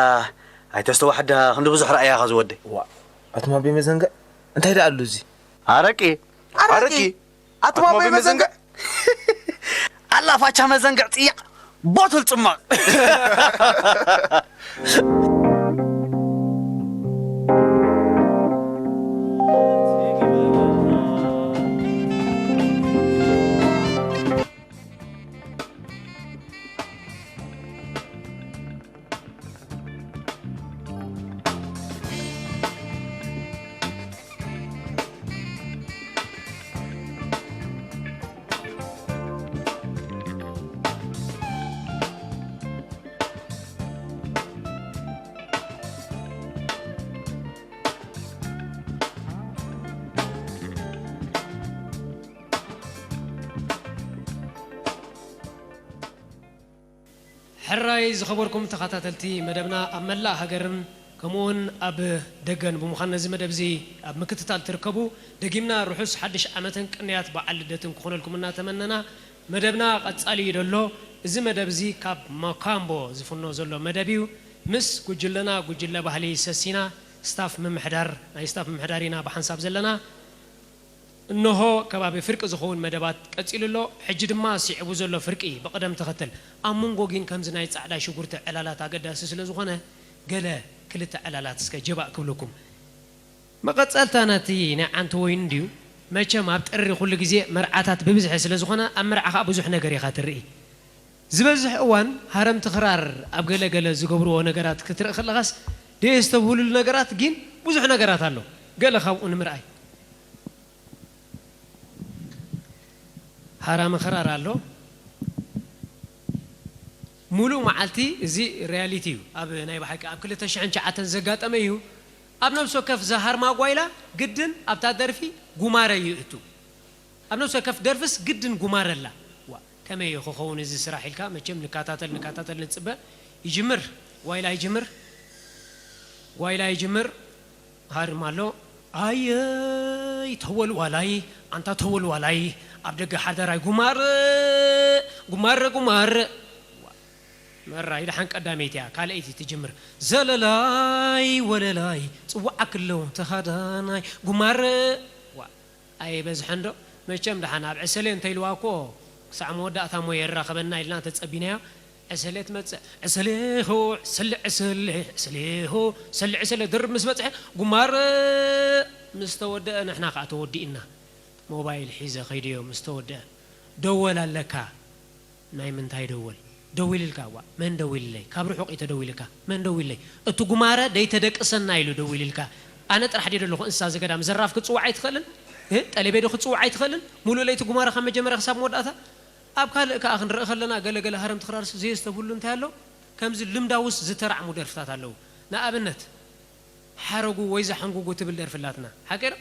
ኣይተስተዋሕዳ ክንዲ ብዙሕ ረኣያ ኢኻ ዝወደይ። ዋ፣ ኣቱም ኣቦይ መዘንግዕ፣ እንታይ ደኣ ኣሉ እዚ? ኣረቂ። ኣረቂ። ኣቱም ኣቦይ መዘንግዕ። ኣላ ፋቻ መዘንግዕ ጽያቕ ቦትል ጽማቕ። ሕራይ ዝኸበርኩም ተኸታተልቲ መደብና፣ ኣብ መላእ ሃገርን ከምኡውን ኣብ ደገን ብምዃን ነዚ መደብ እዚ ኣብ ምክትታል ትርከቡ፣ ደጊምና ርሑስ ሓድሽ ዓመትን ቅንያት በዓል ልደትን ክኾነልኩም እናተመነና፣ መደብና ቀጻሊ እዩ ዘሎ። እዚ መደብ እዚ ካብ ማካምቦ ዝፍኖ ዘሎ መደብ እዩ። ምስ ጉጅለና፣ ጉጅለ ባህሊ ሰሲና፣ ስታፍ ምምሕዳር፣ ናይ ስታፍ ምምሕዳር ኢና ብሓንሳብ ዘለና። እንሆ ከባቢ ፍርቂ ዝኸውን መደባት ቀጺሉ ኣሎ። ሕጂ ድማ ስዒቡ ዘሎ ፍርቂ ብቕደም ተኸተል። ኣብ መንጎ ግን ከምዚ ናይ ጻዕዳ ሽጉርቲ ዕላላት ኣገዳሲ ስለ ዝኾነ፣ ገለ ክልተ ዕላላት እስከ ጀባእ ክብለኩም። መቐጸልታ ናቲ ናይ ዓንተ ወይኒ እንድዩ። መቸም ኣብ ጥሪ ኩሉ ግዜ መርዓታት ብብዝሒ ስለ ዝኾና፣ ኣብ መርዓ ኸኣ ብዙሕ ነገር ኢኻ ትርኢ። ዝበዝሕ እዋን ሃረምቲ ክራር ኣብ ገለ ገለ ዝገብርዎ ነገራት ክትርኢ ከለኻስ፣ ደየስተብህሉሉ ነገራት ግን ብዙሕ ነገራት ኣሎ። ገለ ካብኡ ንምርኣይ። ሃራሚ ክራር ኣሎ። ሙሉእ መዓልቲ፣ እዚ ሪያሊቲ እዩ። ኣብ ናይ ብሓቂ ኣብ ክልተ ሽሕን ትሽዓተን ዘጋጠመ እዩ። ኣብ ነፍሲ ወከፍ ዝሃርማ ጓይላ ግድን ኣብታ ደርፊ ጉማረ ይእቱ። ኣብ ነፍሲ ወከፍ ደርፍስ ግድን ጉማረ ኣላ። ዋ፣ ከመይ እዩ ክኸውን እዚ ስራሕ ኢልካ መቸም ንከታተል፣ ንከታተል፣ ንጽበ። ይጅምር፣ ጓይላ ይጅምር፣ ጓይላ ይጅምር። ሃርም ኣሎ። ኣየይ ተወልዋላይ፣ ኣንታ ተወልዋላይ፣ ኣብ ደገ ሓደራይ ጉማረ፣ ጉማረ፣ ጉማረ። መራይ ደሓን ቀዳመይቲ እያ፣ ካልኣይቲ ትጅምር። ዘለላይ ወለላይ፣ ጽዋዓኪ ኣለኹ ተኻዳናይ፣ ጉማረ። ዋ፣ ኣይበዝሐን ዶ? መቸም ደሓን ኣብ ዕሰለ እንተ ኢልዋ እኮ፣ ክሳዕ መወዳእታ እሞ የራኽበና ኢልና ተጸቢናዮ። ዕሰለ ትመጽእ። ዕሰሌኹ፣ ዕሰለ፣ ዕሰለ፣ ዕሰሌኹ፣ ዕሰለ፣ ዕሰለ ድርብ ምስ በጽሐ፣ ጉማረ ምስ ተወደአ፣ ንሕና ከኣ ተወዲእና። ሞባይል ሒዘ ከይደዮ ምስ ተወደአ፣ ደወል ኣለካ። ናይ ምንታይ ደወል? ደዊልልካ? ዋ፣ መን ደዊልለይ? ካብ ርሑቕ እዩ ተደዊልካ። መን ደዊልለይ? እቲ ጉማረ ደይተደቅሰና ኢሉ ደዊልልካ። ኣነ ጥራሕ ድየ ዘለኹ እንስሳ ዘገዳም? ዘራፍ ክትጽውዕ ኣይትኽእልን? እ? ጠለቤ ዶ ክትጽውዕ ኣይትኽእልን? ሙሉእ ለይቲ ጉማረ ካብ መጀመርያ ክሳብ መወዳእታ? ኣብ ካልእ ከኣ ክንርኢ ከለና፣ ገለ ገለ ሃረምቲ ክራርስ ዘየስተብህሉ እንታይ ኣሎ? ከምዚ ልምዳውስ ዝተራዕሙ ደርፍታት ኣለዉ። ንኣብነት፣ ሓረጉ ወይ ዘሓንጉጉ ትብል ደርፊ ኣላትና። ሓቂ ዶ?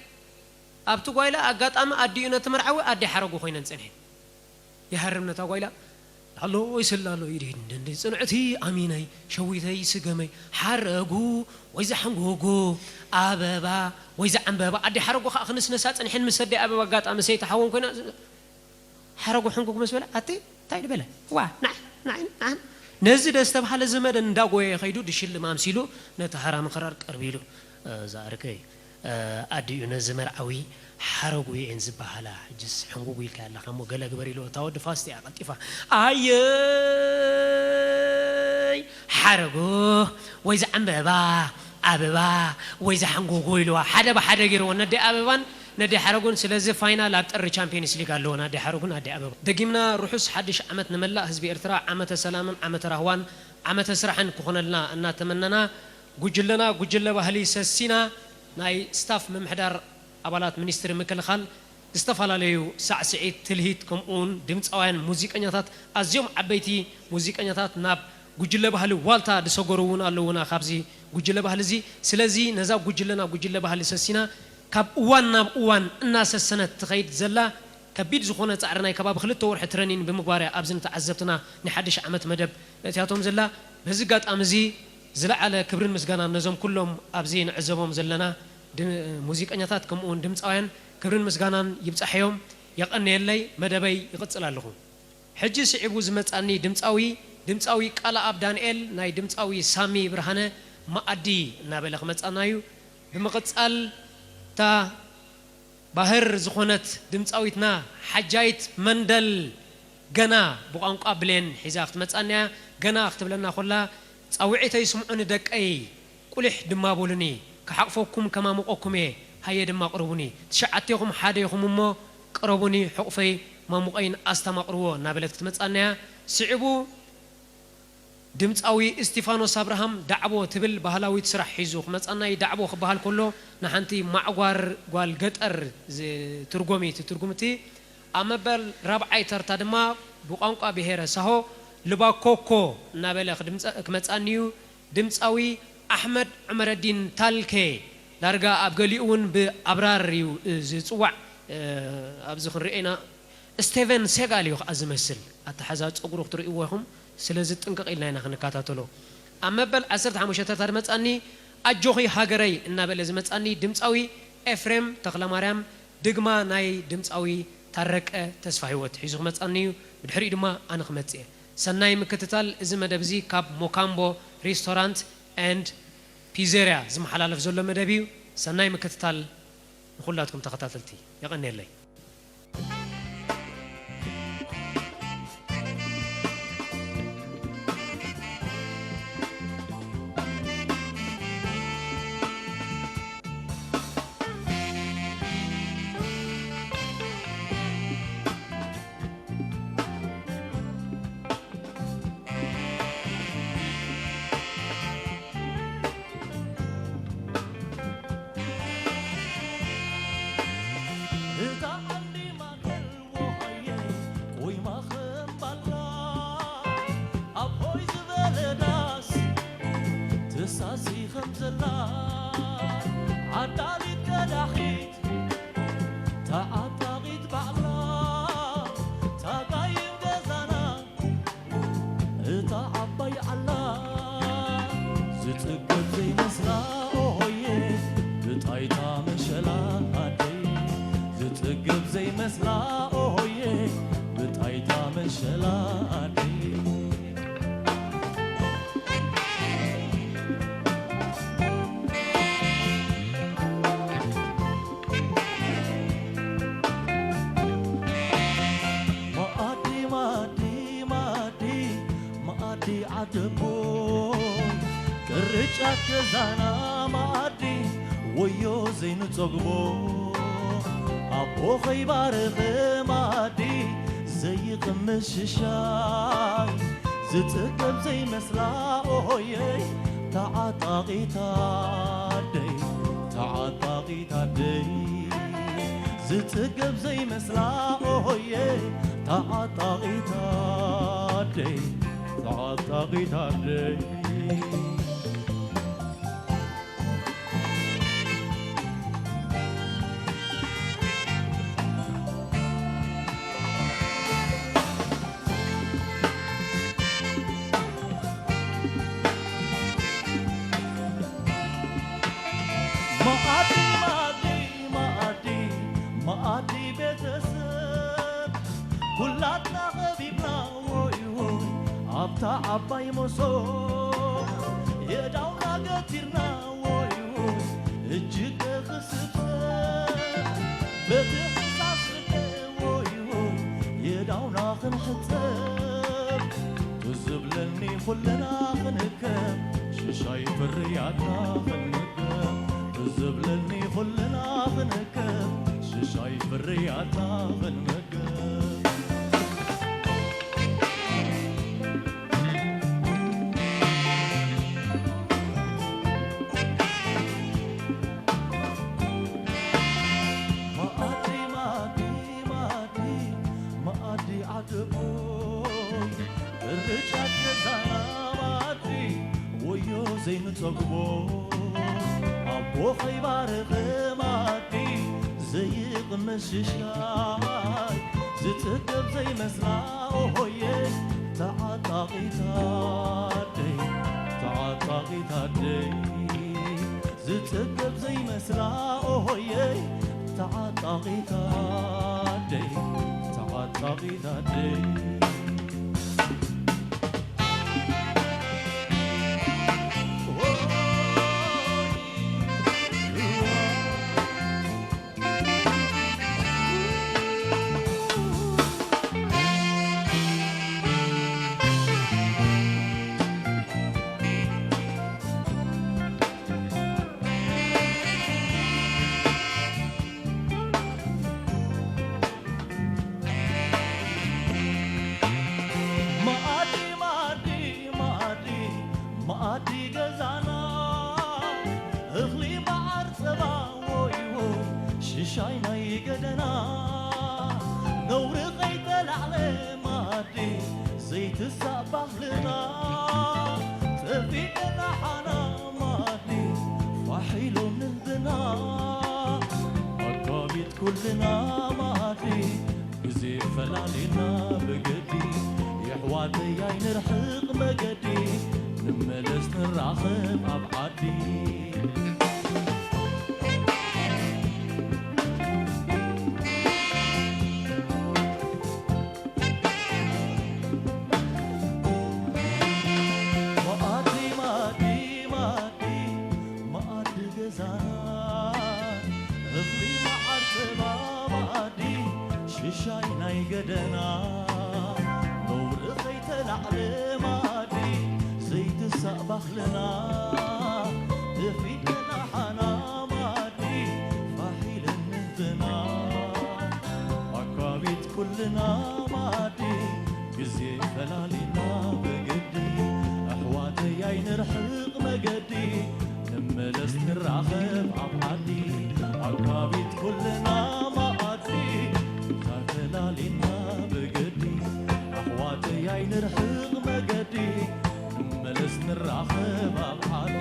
ኣብቲ ጓይላ ኣጋጣሚ ኣዲኡ ነቲ መርዓዊ ኣደ ሓረጉ ኮይነን ጸንሐን። ይሃርም ነታ ጓይላ። ላሎ ይስላሎ ይድሂድ እንደንዲ ጽንዕቲ ኣሚነይ፣ ሸዊተይ ስገመይ፣ ሓረጉ ወይ ዘሓንጎጎ፣ ኣበባ ወይ ዘዓምበባ። ኣደ ሓረጉ ከኣ ክንስነሳ ጸንሐን ምስ ኣደ ኣበባ ኣጋጣሚ ሰይቲ ሓወን ኮይና፣ ሓረጉ ሕንጉግ ምስ በለ፣ ኣቲ እንታይ ድበለ? ዋ፣ ንዓይ፣ ንዓይ፣ ንዓይ። ነዚ ደስተብሃለ ዘመደ እንዳጎየ ከይዱ ድሽልም ኣምሲሉ ነቲ ሃራሚ ክራር ቅርብ ኢሉ፣ "እዛ ዓርከይ፣ ኣዲኡ ነዚ መርዓዊ ሓረጉ እየን ዝበሃላ፣ ሕጅስ ሕንጉጉ ኢልካ ኣለኻ እሞ ገለ ግበር" ኢሉ፣ እታ ወዲ ፋስት እያ ቀልጢፋ፣ "ኣየይ ሓረጉ ወይ ዘዕምበባ ኣበባ ወይ ዘሓንጎጎ" ኢልዋ፣ ሓደ ብሓደ ገይርዎ፣ ነዲ ኣበባን ነዲ ሓረጉን። ስለዚ ፋይናል ኣብ ጥሪ ቻምፒየንስ ሊግ ኣለዎ፣ ናዲ ሓረጉን ኣዲ ኣበባ። ደጊምና ርሑስ ሓድሽ ዓመት ንመላእ ህዝቢ ኤርትራ፣ ዓመተ ሰላምን ዓመተ ራህዋን ዓመተ ስራሕን ክኾነልና እናተመነና፣ ጉጅለና ጉጅለ ባህሊ ሰሲና፣ ናይ ስታፍ ምምሕዳር ኣባላት ሚኒስትሪ ምክልኻል፣ ዝተፈላለዩ ሳዕስዒት፣ ትልሂት፣ ከምኡውን ድምፃውያን ሙዚቀኛታት፣ ኣዝዮም ዓበይቲ ሙዚቀኛታት ናብ ጉጅለ ባህሊ ዋልታ ዝሰገሩ እውን ኣለዉና። ካብዚ ጉጅለ ባህሊ እዚ፣ ስለዚ ነዛ ጉጅለ ናብ ጉጅለ ባህሊ ሰሲና ካብ እዋን ናብ እዋን እናሰሰነት ትኸይድ ዘላ ከቢድ ዝኾነ ጻዕሪ ናይ ከባቢ ክልተ ወርሒ ትረኒን ብምግባር እያ ኣብዚ ንተዓዘብትና ናይ ሓድሽ ዓመት መደብ እትያቶም ዘላ። በዚ ኣጋጣሚ እዚ ዝለዓለ ክብርን ምስጋናን ነዞም ኩሎም ኣብዚ ንዕዘቦም ዘለና ድ-፣ ሙዚቀኛታት ከምኡ እውን ድምፃውያን ክብርን ምስጋናን ይብጻሐዮም። የቐንየለይ፣ መደበይ ይቕጽል ኣለኹ። ሕጂ ስዒቡ ዝመጻኒ ድምጻዊ፣ ድምጻዊ ቃለኣብ ዳንኤል ናይ ድምጻዊ ሳሚ ብርሃነ መኣዲ እናበለ ክመጻና እዩ። ብምቕጻል እታ ባህር ዝኾነት ድምጻዊትና ሓጃይት መንደል ገና ብቋንቋ ብሌን ሒዛ ክትመጻና እያ። ገና ክትብለና ኮላ፣ ጻውዒተይ ስምዑኒ ደቀይ፣ ቁሊሕ ድማ በሉኒ፣ ክሓቕፈኩም ከማሙቐኩም እየ፣ ሃየ ድማ ቅረቡኒ። ትሽዓቴኹም ሓደ ኢኹም እሞ ቅረቡኒ፣ ሕቑፈይ ማሙቐይን ኣስተማቕርዎ እናበለት ክትመጻና እያ። ስዒቡ ድምጻዊ እስቲፋኖስ ኣብርሃም ዳዕቦ ትብል ባህላዊት ስራሕ ሒዙ ክመጻና እዩ። ዳዕቦ ክበሃል ከሎ ንሓንቲ ማዕጓር ጓል ገጠር ዝትርጎም እዩ እቲ ትርጉም እቲ። ኣብ መበል ራብዓይ ተርታ ድማ ብቋንቋ ብሄረ ሳሆ ልባኮኮ እናበለ ክድምጸ-፣ ክመጻኒ እዩ። ድምጻዊ ኣሕመድ ዑመረዲን ታልኬ፣ ዳርጋ ኣብ ገሊኡ እውን ብኣብራር እዩ ዝጽዋዕ። ኣብዚ ክንሪኦ ኢና። ስቴቨን ሴጋል እዩ ከዓ ዝመስል። ኣተሓዛ ጸጉሩ ክትርእይዎ ኢኹም። ስለዚ ጥንቅቕ ኢልና ኢና ክንከታተሎ። ኣብ መበል ዓሰርተ ሓሙሽተ ተርታ ዝመጻኒ ኣጆኺ ሃገረይ እናበለ ዝመጻኒ ድምጻዊ ኤፍሬም ተኽለማርያም፣ ድግማ ናይ ድምጻዊ ታረቀ ተስፋሂወት ሒዙ ክመጻኒ እዩ። ብድሕሪኡ ድማ ኣነ ክመጽእ እየ። ሰናይ ምክትታል። እዚ መደብ እዚ ካብ ሞካምቦ ሬስቶራንት ኤንድ ፒዜርያ ዝመሓላለፍ ዘሎ መደብ እዩ። ሰናይ ምክትታል ንኹላትኩም ተኸታተልቲ። የቐንየለይ። እታ ዓንዲ ማእከል ወሃየ ቆይማ ከም ባላ ኣብ ሆይ ዝበለ ዳስ ትሳሲ ከም ዘላ ዓዳሊት ቀዳሒት ተዓጣቒት ባዕላ ታጋይም ገዛና እታ ዓባይ ዓላ ዝጽገብ ዘይመስላ ኦሆየ ብጣይታ መሸላ ኣደይ ዝጽገብ ዘይመስላ ኦሆየ ብጣይታ መሸላ ኣደይ መኣዲ መኣዲ መኣዲ መኣዲ ዓደቦ ቅርጫት ገዛና መኣዲ ወዮ ዘይንጸግቦ ኣቦ ኸይባርኽ መኣዲ ዘይቕምስ ሽሻይ ዝጽገብ ዘይመስላ ኦሆየይ ተዓጣቒት ኣደይ ተዓጣቒት ኣደይ ዝጽገብ ዘይመስላ ኦሆየ ተዓጣቒት ኣደይ ተዓጣቒት ኣደይ መኣዲ መኣዲ መኣዲ መኣዲ ቤተሰብ ኩላትና ኸቢብና ወይ ወይ ኣብታ ዓባይ መሶብ የእዳውና ገቲርና ወይ ወይ እጅገ ክስብሰብ በቲ ሕሳስ ልበ ወይ ወይ የእዳውና ክንሕጸብ ትዝብለኒ ኩልና ክንከብ ሽሻይ ፍርያትና ክንምገብ ትዝብለኒ ኩልና ክንከብ ሽሻይ ፍርያትና ክንምገብ መኣዲ መኣዲ ዘይንጸግቦ ኣቦ ኸይባርኽ መኣዲ ዘይቕመስ ሽሻይ ዝጽገብ ዘይመስላ ኦሆየ ተዓጣቒት ኣደይ ተዓጣቒት ኣደይ ዝጽገብ ዘይመስላ ኦሆየ ተዓጣቒት ኣደይ ተዓጣቒት ኣደይ መኣዲ መኣዲ መኣዲ መኣዲ ገዛና እኽሊ መዓር ጸባ ወይዎ ሽሻይ ናይ ገደና ነውሪ ኸይተላዕለ መኣዲ ዘይትሳእ ባህልና ጠፊእና ሓና መኣዲ ፋሕ ኢሎም ንህብና ኣካቢት ኩልና መኣዲ ግዜ ፈላሊና ብግዲ የሕዋተይ ኣይንርሕቕ መገዲ ንመለስ ንራኸብ ኣብ ዓዲ መኣዲ መኣዲ መኣዲ መኣዲ ገዛና እኽሊ መዓር ጸባ መኣዲ ሽሻይ ናይ ገደና ነውሪ ኸይተላዕለ መኣዲ ዘይትሳእ ባህልና እፊትና ሓና መኣዲ ፋሕ ኢለን ንህብና ኣካቢት ኩልና መኣዲ ግዜ ፈላሊና ብግዲ ኣሕዋተይ ኣይንርሕቕ መገዲ ንመለስ ንራኸብ ኣብ ዓዲ ኣካቢት ኩልና መኣዲ ፈላሊና ብግዲ ኣሕዋተይ ኣይንርሕቕ መገዲ ንመለስ ንራኸብ ኣብ ዓዲ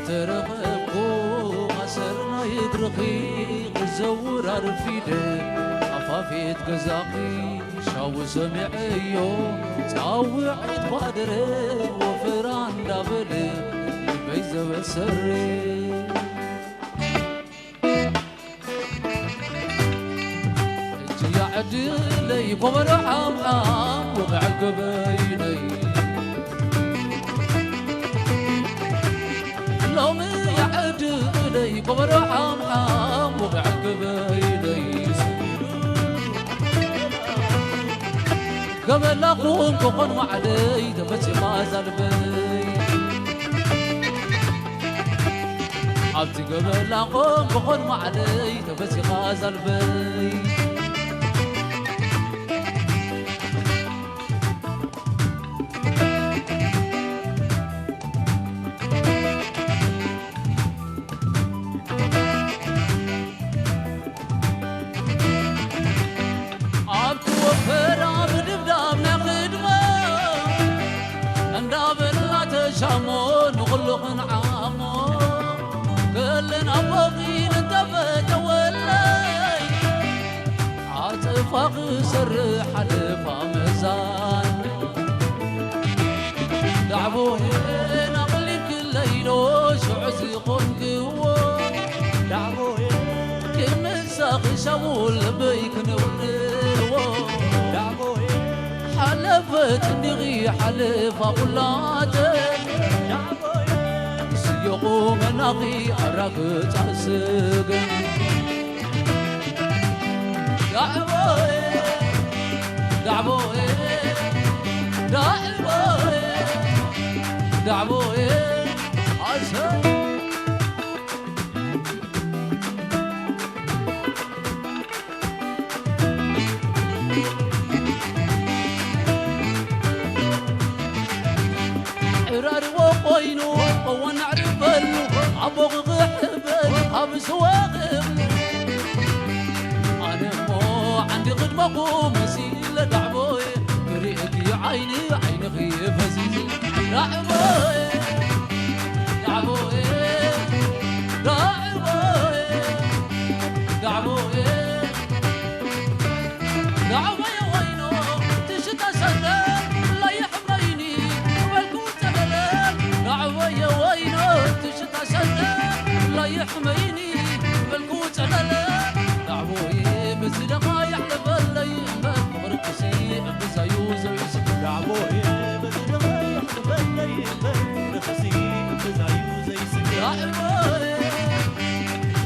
ተረኸብኩ ኣሰር ናይ እግርኺ ክዘውር ኣርፊደ ኣፋፌት ገዛኺ ሻው ሰሚዐዮ ጻውዒት ባደረ ወፈራ እንዳበለ ልበይ ዘበሰረ። እጅ ያዕድለይ ኮበሮ ሓምሓም ወግዐ ገበይነይ ሎሚ ያዕድለይ ኮበሮ ሓምሓም ወግዐ ገበይነይ ገበላኹም ክኾን ማዕለይ ተፈጺማ ዛልበይ ኣብቲ ገበላኹም ክኾን ማዕለይ ተፈጺማ ዛልበይ ኣብቲ ወፈራ ብድብዳብ ናይ ኽድሞ እንዳበልና ተሻሞ ንኹሉ ክንዓሞ ከለን ኣቦኺ ንተፈተወለይ ዓጸፋ ክሰርሕ ሓለፋ መዛን ዳዕቦ ናቕሊብ ክለይዶ ሽዑ ዝኾንክዎ ዳዕቦ ክምሳኺ ሻቡ ልበይ ክንውንዎ ዳዕቦ ሓለፈት እንዲኺ ሓለፋ ቁላተ ስዮቑ መናኺ ኣራግጻ ስግን ዳዕቦ ዳዕቦ ዳዕቦ ዳዕቦ ኣሰይ ዕራርዎ ኮይኑ እዋን ኣዕርፈሉ ኣቦኺ ክሕበል ኣብ ዝዋኽብ ኣነ እሞ ዓንዲ ቅድመኹ መሲለ ዳዕቦየ ክርእየኪ ዓይኒ ዓይንኺ ፈዚዙ ዳዕቦየ ዳዕቦየ ዳዕቦየ ዳዕቦየ ዳዕወየ ወይኖ ትሽታ ሰንደ ላይሕመይኒ በልኩ ጸለለ ዳዕወየ ወይኖ ትሽታ ሰንደ ላይሕመይኒ በልኩ ጸለለ ዳዕወየ በዚ ደኻ ያሕለፈለይ እምበር ፍቕርክሲ እምብዛዩ ዘይስብ ዳዕወየ በዚ ደኻ ያሕለፈለይ እምበር ፍቕርክሲ እምብዛዩ ዘይስብ ዳዕወየ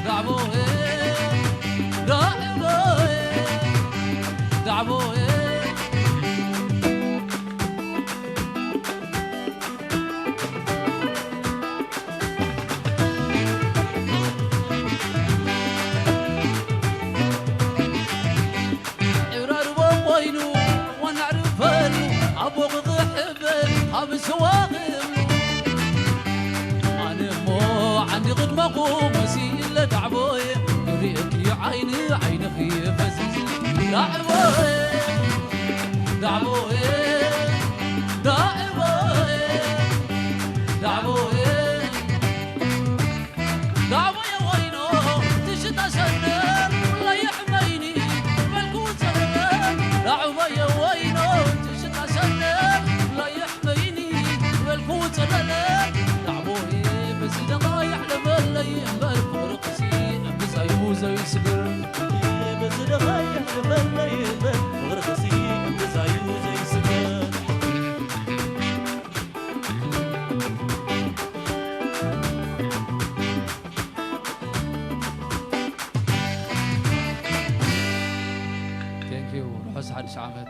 ዳዕቦ ዳዕቦ ዳዕቦ ዕራርቦ ኮይኑ ወናዕርፈሉ ኣቦ ክኽሕበል ኣብ ዝዋኽብ ኣነ እሞ ዓንዲ ቅድመኹ መሲለ ዳዕቦየ ክርእየኪ ዓይኒ ዓይንኺ ፈዚዝ ዳዕቦየ ዳዕቦየ ዳዕቦየ ዳዕቦየ ዳዕቦየ ወይኖ ትሽታ ሰንደል ለይሕመይኒ በልኩ ጸለለ ዳዕቦየ ወይኖ ትሽታ ሰንደል ለይሕ በይኒ በልኩ ጸለለ ዳዕቦየ በዚ ደቓ ያሕለፈለይ እምበር ፍቕርክሲ እምብዛዩ ዘይስግር በዚ ደቓ ያሕለፈለይ እምበር ፍቕርክሲ እምብዛዩ ዘይስግር Thank you. ርሑስ ሓድሽ ዓመት።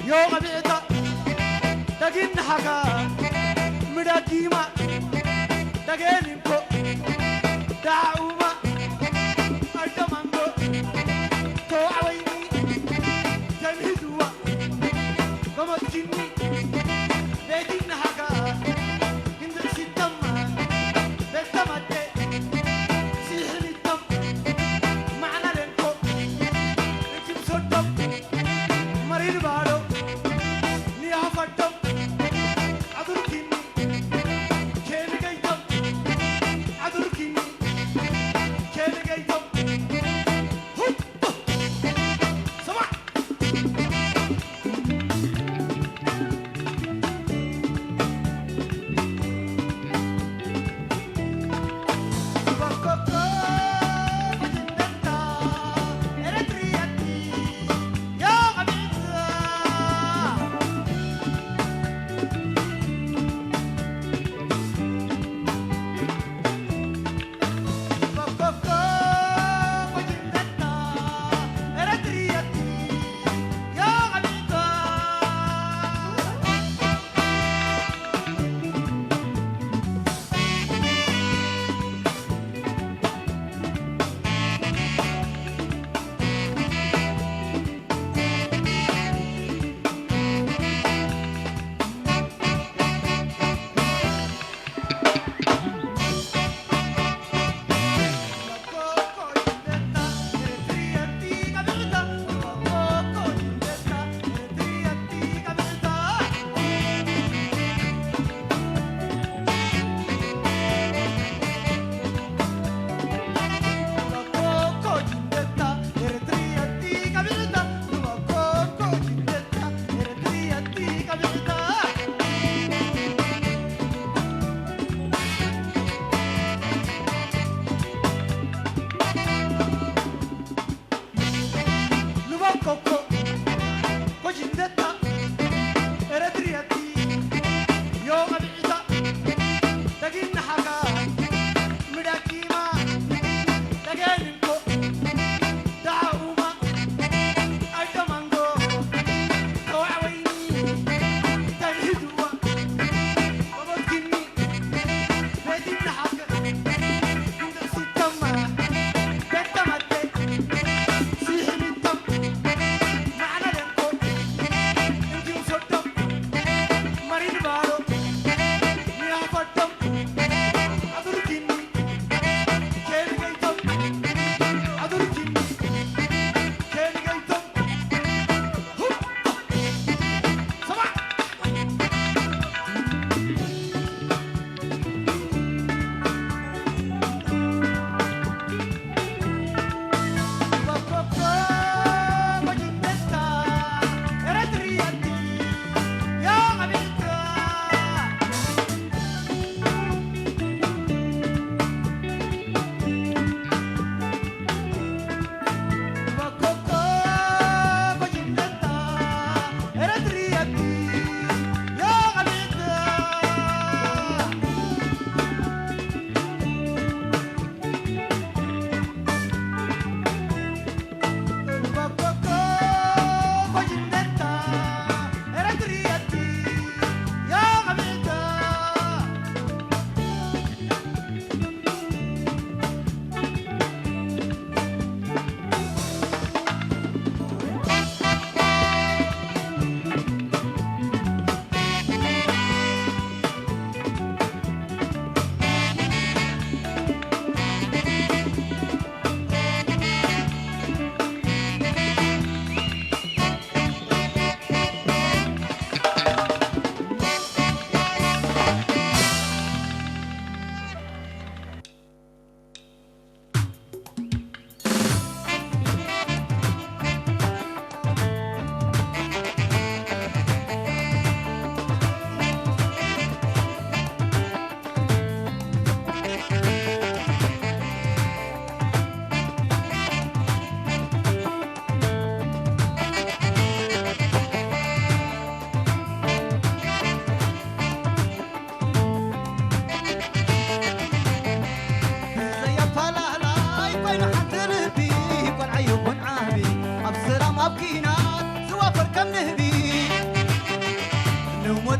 ዮ ቀቢዕታ ደጊን ሓካ ምዳጊማ ደገኒንኮ ዳዑማ ኣደማንጎ ተዋዕወይኒ ተምሂድዋ ገመትኪኒ ቤቲን ሓካ ግንድዕ ሲተማ ቤተማደ ሲሕኒቶም ማዕና ደንኮ እጅም ሰዶም መሪር ባዶ ንያፋዶም ኣዱርኪኒ ኬንገይቶም ኣዱርኪኒ ኬንገይቶም ሁቶ ሰማዕ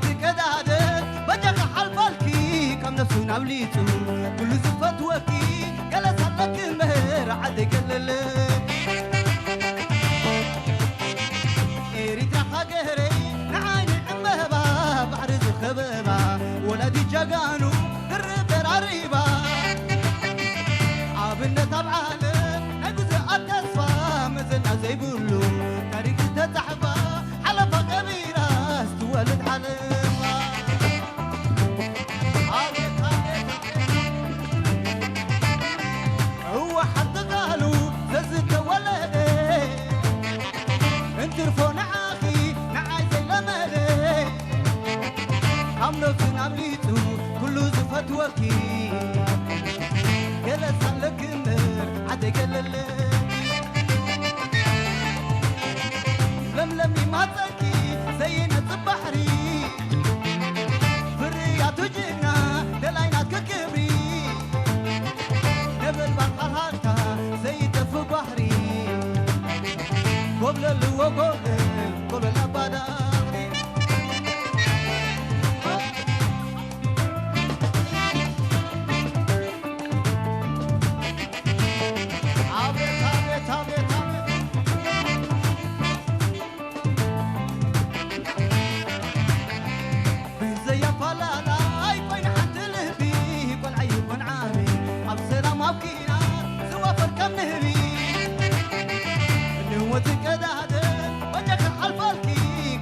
ትቀዳደ በጃኻ ሓልፋልኪ ካብ ነፍሱ ናብ ሊጹ ኩሉ ዝፈትወኪ ገለ ሳለኪ እምበር ዓደይ ገለለ። ኤሪትራ ሃገረይ ንዓይኒ ዕምበባ ባሕሪ ዝኸበባ ወላዲ ጀጋኑ ድርብ ደራሪባ ኣብነት ኣብ ዓለም ናይ ብዙሓት ተስፋ መዘና ዘይብሉ ታሪክ ዝተጻሕፋ ሓለፋ ቀቢራስ ትወልድ ሓለፋ። ኣቤት፣ ኣቤት፣ ኣቤት። እወ ሓንቲ ቃሉ ዘዝተወለደ እንትርፎ ንዓኺ ንዓይ ዘይለመደ ካብ ነፍስን ኣምሊጹ ኩሉ ዝፈትወኪ ገለ ሳለኪ እምበር ዓደይ ገለለ። ለምለም ይማጸኪ ዘይነጽብ ባሕሪ ፍርያቱ ጅግና ደላይ ናትኪ ክብሪ ነበልባል ሃልሃልታ ዘይጠፍእ ባሕሪ ጎብለልዎ ጎብለል ጎብለል ኣባዳሪ። ኣቤት፣ ኣቤት፣ ኣቤት፣ ኣቤት። ብዘይ ኣፈላላይ ኮይና ሓንቲ ልቢ፣ ቆልዓ ይኹን ዓቢ፣ ኣብ ሰላም ኣብ ኲናት ዝዋፈር ከም ንህቢ። ንህይወት ዝቀዳደ፣ በጃኺ ሓልፋልኪ፣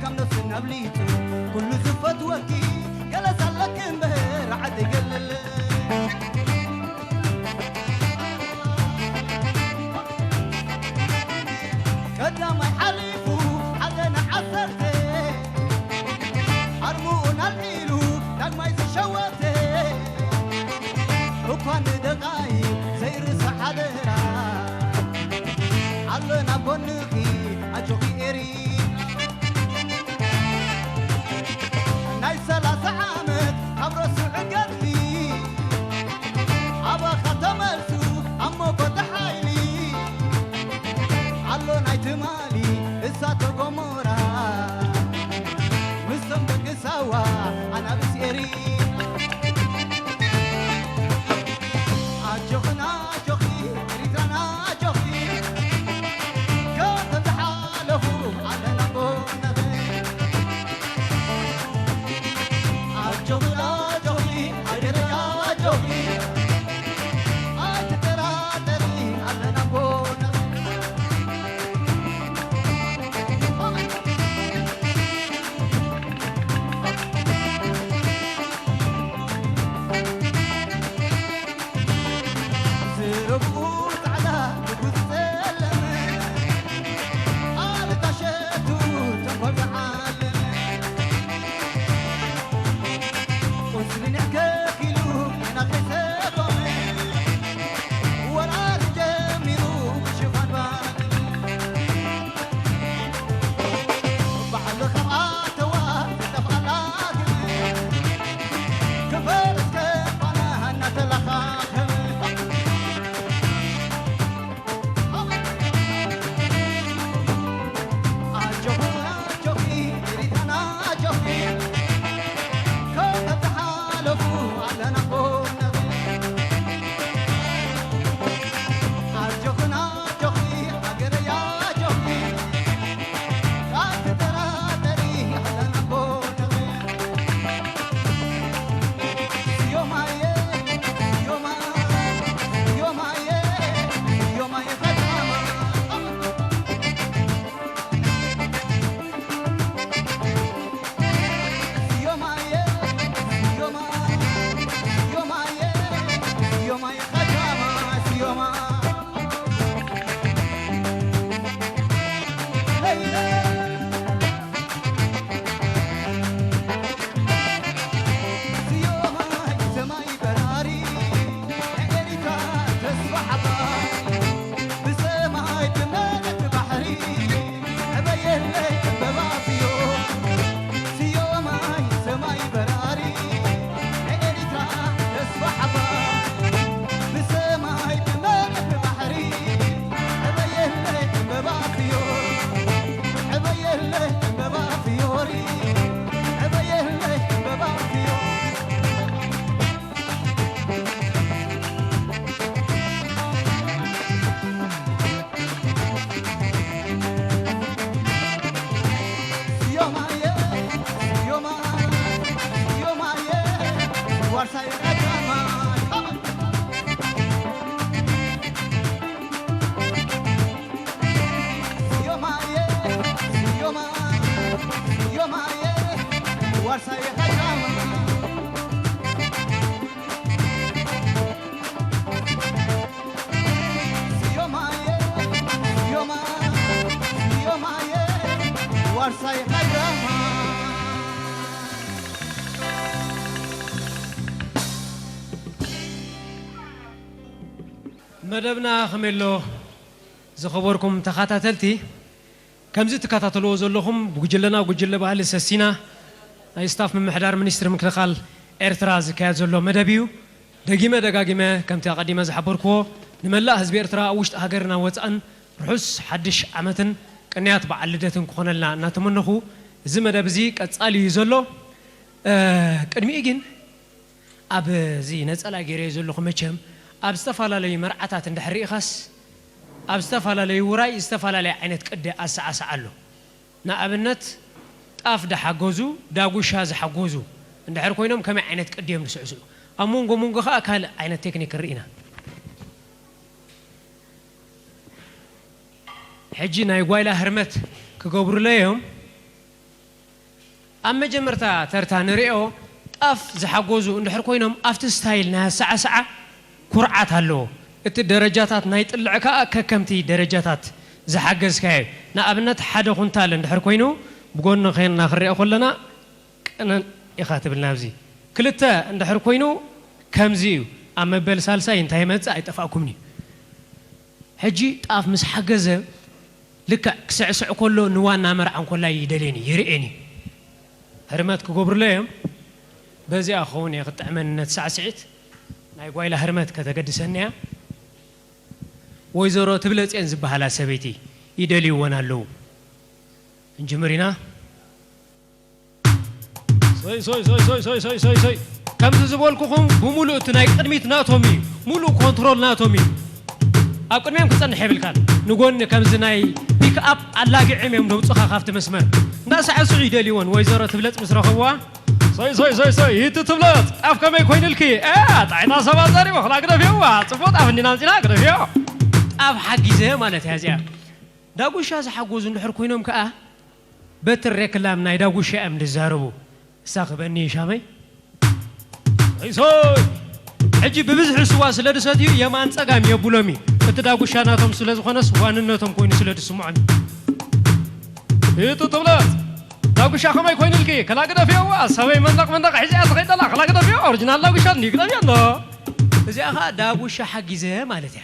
ካብ ነፍስን ኣብሊጹ፣ ኩሉ ዝፈትወኪ፣ ገለ ሳለኪ እምበር ዓደይ ገለለ። ቀዳማይ ሓሊፉ ሓዘን ዓሰርተ፣ ኣርምኡን ኣልዒሉ ዳግማይ ዝሸወተ፣ እኳ ንደቓይቕ ዘይርሳዕ ሓደራ፣ ኣሎና ጎንኺ ኣጆኺ ኤሪ። ናይ ሰላሳ ዓመት ካብ ረሱዕ ገድሊ፣ ኣባኻ ተመልሱ ኣብ መጎተ ሓይሊ፣ ኣሎ ናይ ትማሊ እሳተ ጎሞራ፣ ምስቶም ደቂ ሳዋ ኣናብስ ኤሪ። ኣጆኽና ኣጆኺ ኤሪትራና ኣጆኺ፣ ከ- ዋርሳይ ሃይራማ። ስዮማየ፣ ስዮማ፣ ስዮማየ፣ ዋርሳይ ሃይራማ። መደብና ከመይ ኣሎ? ዝኸበርኩም ተኸታተልቲ፣ ከምዚ ትከታተልዎ ዘለኹም፣ ብጉጅለና ጉጅለ ባህሊ ሰሲና ናይ ስታፍ ምምሕዳር ሚኒስትሪ ምክልኻል ኤርትራ ዝካየድ ዘሎ መደብ እዩ። ደጊመ ደጋጊመ፣ ከምቲ ኣቐዲመ ዝሓበርክዎ፣ ንመላእ ህዝቢ ኤርትራ ኣብ ውሽጢ ሃገርን ኣብ ወጻእን ርሑስ ሓድሽ ዓመትን ቅንያት በዓል ልደትን ክኾነልና እናተመነኹ፣ እዚ መደብ እዚ ቀጻሊ እዩ ዘሎ። እ፣ ቅድሚኡ ግን፣ ኣብዚ ነጸላ ገይረዮ ዘለኹ መቸም፣ ኣብ ዝተፈላለዩ መርዓታት እንድሕር ርኢኻስ፣ ኣብ ዝተፈላለዩ ውራይ ዝተፈላለየ ዓይነት ቅዲ ኣሰዓስዓ ኣሎ። ንኣብነት፣ ጣፍ ዝሓገዙ፣ ዳጉሻ ዝሓገዙ እንድሕር ኮይኖም ከመይ ዓይነት ቅዲ እዮም ዝስዕስዑ? ኣብ መንጎ መንጎ ኸኣ ካልእ ዓይነት ቴክኒክ ንርኢ ኢና። ሕጂ ናይ ጓይላ ህርመት ክገብሩለይ እዮም። ኣብ መጀመርታ ተርታ ንሪኦ፣ ጣፍ ዝሓገዙ እንድሕር ኮይኖም፣ ኣብቲ ስታይል ናይ ኣሰዓስዓ ኩርዓት ኣለዎ። እቲ ደረጃታት ናይ ጥልዕ ከኣ ከከምቲ ደረጃታት ዝሓገዝካዮ እዩ። ንኣብነት፣ ሓደ ኩንታል እንድሕር ኮይኑ፣ ብጎኒ ኬንና ክንሪኦ ከለና፣ ቅንዕ ኢኻ ትብል ናብዚ። ክልተ እንድሕር ኮይኑ፣ ከምዚ እዩ። ኣብ መበል ሳልሳይ እንታይ ይመጽእ ኣይጠፍኣኩምን እዩ። ሕጂ ጣፍ ምስ ሓገዘ፣ ልክዕ ክስዕስዕ ከሎ ንዋና መርዓ እንኮላይ ይደልየኒ፣ ይርእየኒ። ህርመት ክገብሩለይ እዮም። በዚኣ ክኸውን እየ ክጥዕመኒ ነቲ ሳዕስዒት። ናይ ጓይላ ህርመት ከተገድሰኒ እያ። ወይዘሮ ትብለጽየን ዝበሃላ ሰበይቲ ይደልይወን ኣለዉ። እንጅምር ኢና። ሶይ፣ ሶይ፣ ሶይ፣ ሶይ፣ ሶይ፣ ሶይ፣ ሶይ፣ ሶይ። ከምዚ ዝበልኩኹም ብምሉእ እቲ ናይ ቅድሚት ናቶም እዩ። ምሉእ ኮንትሮል ናቶም እዩ። ኣብ ቅድሚኦም ክጸንሕ የብልካን። ንጎኒ ከምዚ ናይ ፒክ ኣፕ ኣላጊዖም እዮም ደውጽኻ ካብቲ መስመር። እንዳሳዕስዑ ይደልይዎን ወይዘሮ ትብለጽ ምስ ረኸብዋ፣ ሶይ፣ ሶይ፣ ሶይ፣ ሶይ፣ ይቱ ትብለጽ፣ ጣፍ ከመይ ኮይኑልኪ? እ፣ ጣይታ ሰባት ዛሪቡ፣ ክላ ግደፍዮ፣ ዋ፣ ጽቡቕ ጣፍ እንዲና ኣምጺና፣ ግደፍዮ። ጣፍ ሓጊዘ ማለት እያ እዚኣ። ዳጉሻ ዝሓጎዙ እንድሕር ኮይኖም ከኣ፣ በቲ ሬክላም ናይ ዳጉሻ እዮም ዝዛረቡ። እሳ ክበኒ ሻመይ። ሶይ፣ ሶይ። ሕጂ ብብዝሒ ስዋ ስለ ዝሰትዩ የማን ጸጋም የብሎም እዩ። እቲ ዳጉሻ ናቶም ስለ ዝኾነስ ዋንነቶም ኮይኑ ስለ ዝስምዖም እዩ። ይቱ ትብለጽ። ዳጉሻ ከመይ ኮይኑልኪ? ከላ ግደፍዮ፣ ዋ፣ ሰበይ መንደቕ መንደቕ ሒዚኣ ትኸይድ ኣላ። ከላ ግደፍዮ፣ ኦሪጂናል ዳጉሻ እንድዩ፣ ግደፍዮ እንዶ። እዚኣ ኸኣ ዳጉሻ ሓጊዘ ማለት እያ።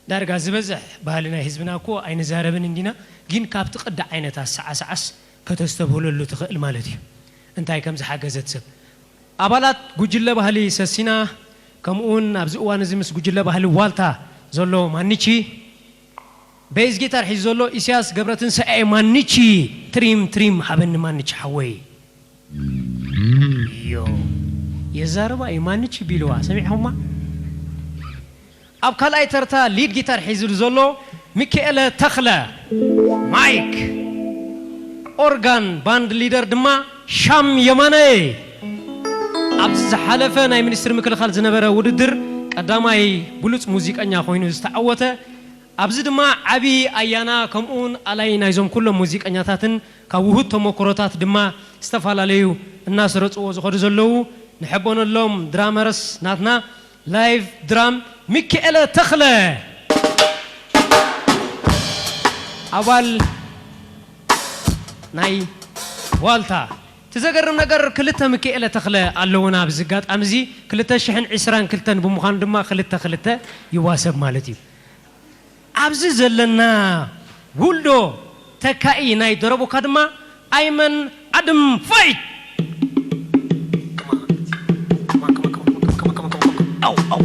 ዳርጋ ዝበዝሕ ባህሊ ናይ ህዝብና እኮ ኣይንዛረብን እንዲና፣ ግን ካብቲ ቅዲ ዓይነት ኣሰዓስዓስ ከተስተብህለሉ ትኽእል ማለት እዩ። እንታይ ከም ዝሓገዘት ሰብ። ኣባላት ጉጅለ ባህሊ ሰሲና፣ ከምኡውን ኣብዚ እዋን እዚ ምስ ጉጅለ ባህሊ ዋልታ ዘሎ ማንቺ፣ ቤዝ ጊታር ሒዙ ዘሎ ኢሳያስ ገብረትንሳኤ ማንቺ፣ ትሪም ትሪም ሃበኒ ማንቺ ሓወይ። ዮ፣ የዛርባ እዩ ማንቺ ቢልዋ፣ ሰሚዕኹማ? ኣብ ካልኣይ ተርታ ሊድ ጊታር ሒዙ ዘሎ ሚካኤለ ተኽለ፣ ማይክ፣ ኦርጋን ባንድ ሊደር ድማ ሻም የማነ። ኣብዚ ዝሓለፈ ናይ ሚኒስትሪ ምክልኻል ዝነበረ ውድድር ቀዳማይ ብሉጽ ሙዚቀኛ ኮይኑ ዝተዓወተ፣ ኣብዚ ድማ ዓቢ ኣያና ከምኡውን ኣላይ ናይዞም ኩሎም ሙዚቀኛታትን ካብ ውሁድ ተመክሮታት ድማ ዝተፈላለዩ እናሰረጽዎ ዝኸዱ ዘለዉ ንሕበነሎም ድራመርስ ናትና ላይቭ ድራም ሚካኤለ ተኽለ ኣባል ናይ ዋልታ። እቲ ዘገርም ነገር ክልተ ሚካኤለ ተኽለ ኣለዉና ኣብዚ ኣጋጣሚ እዚ ክልተ ሽሕን ዕስራን ክልተን ብምዃኑ ድማ ክልተ ክልተ ይዋሰብ ማለት እዩ። ኣብዚ ዘለና ውልዶ ተካኢ ናይ ደረቦካ ድማ ኣይመን ዓድም ፋይት። ኣው፣ ኣው።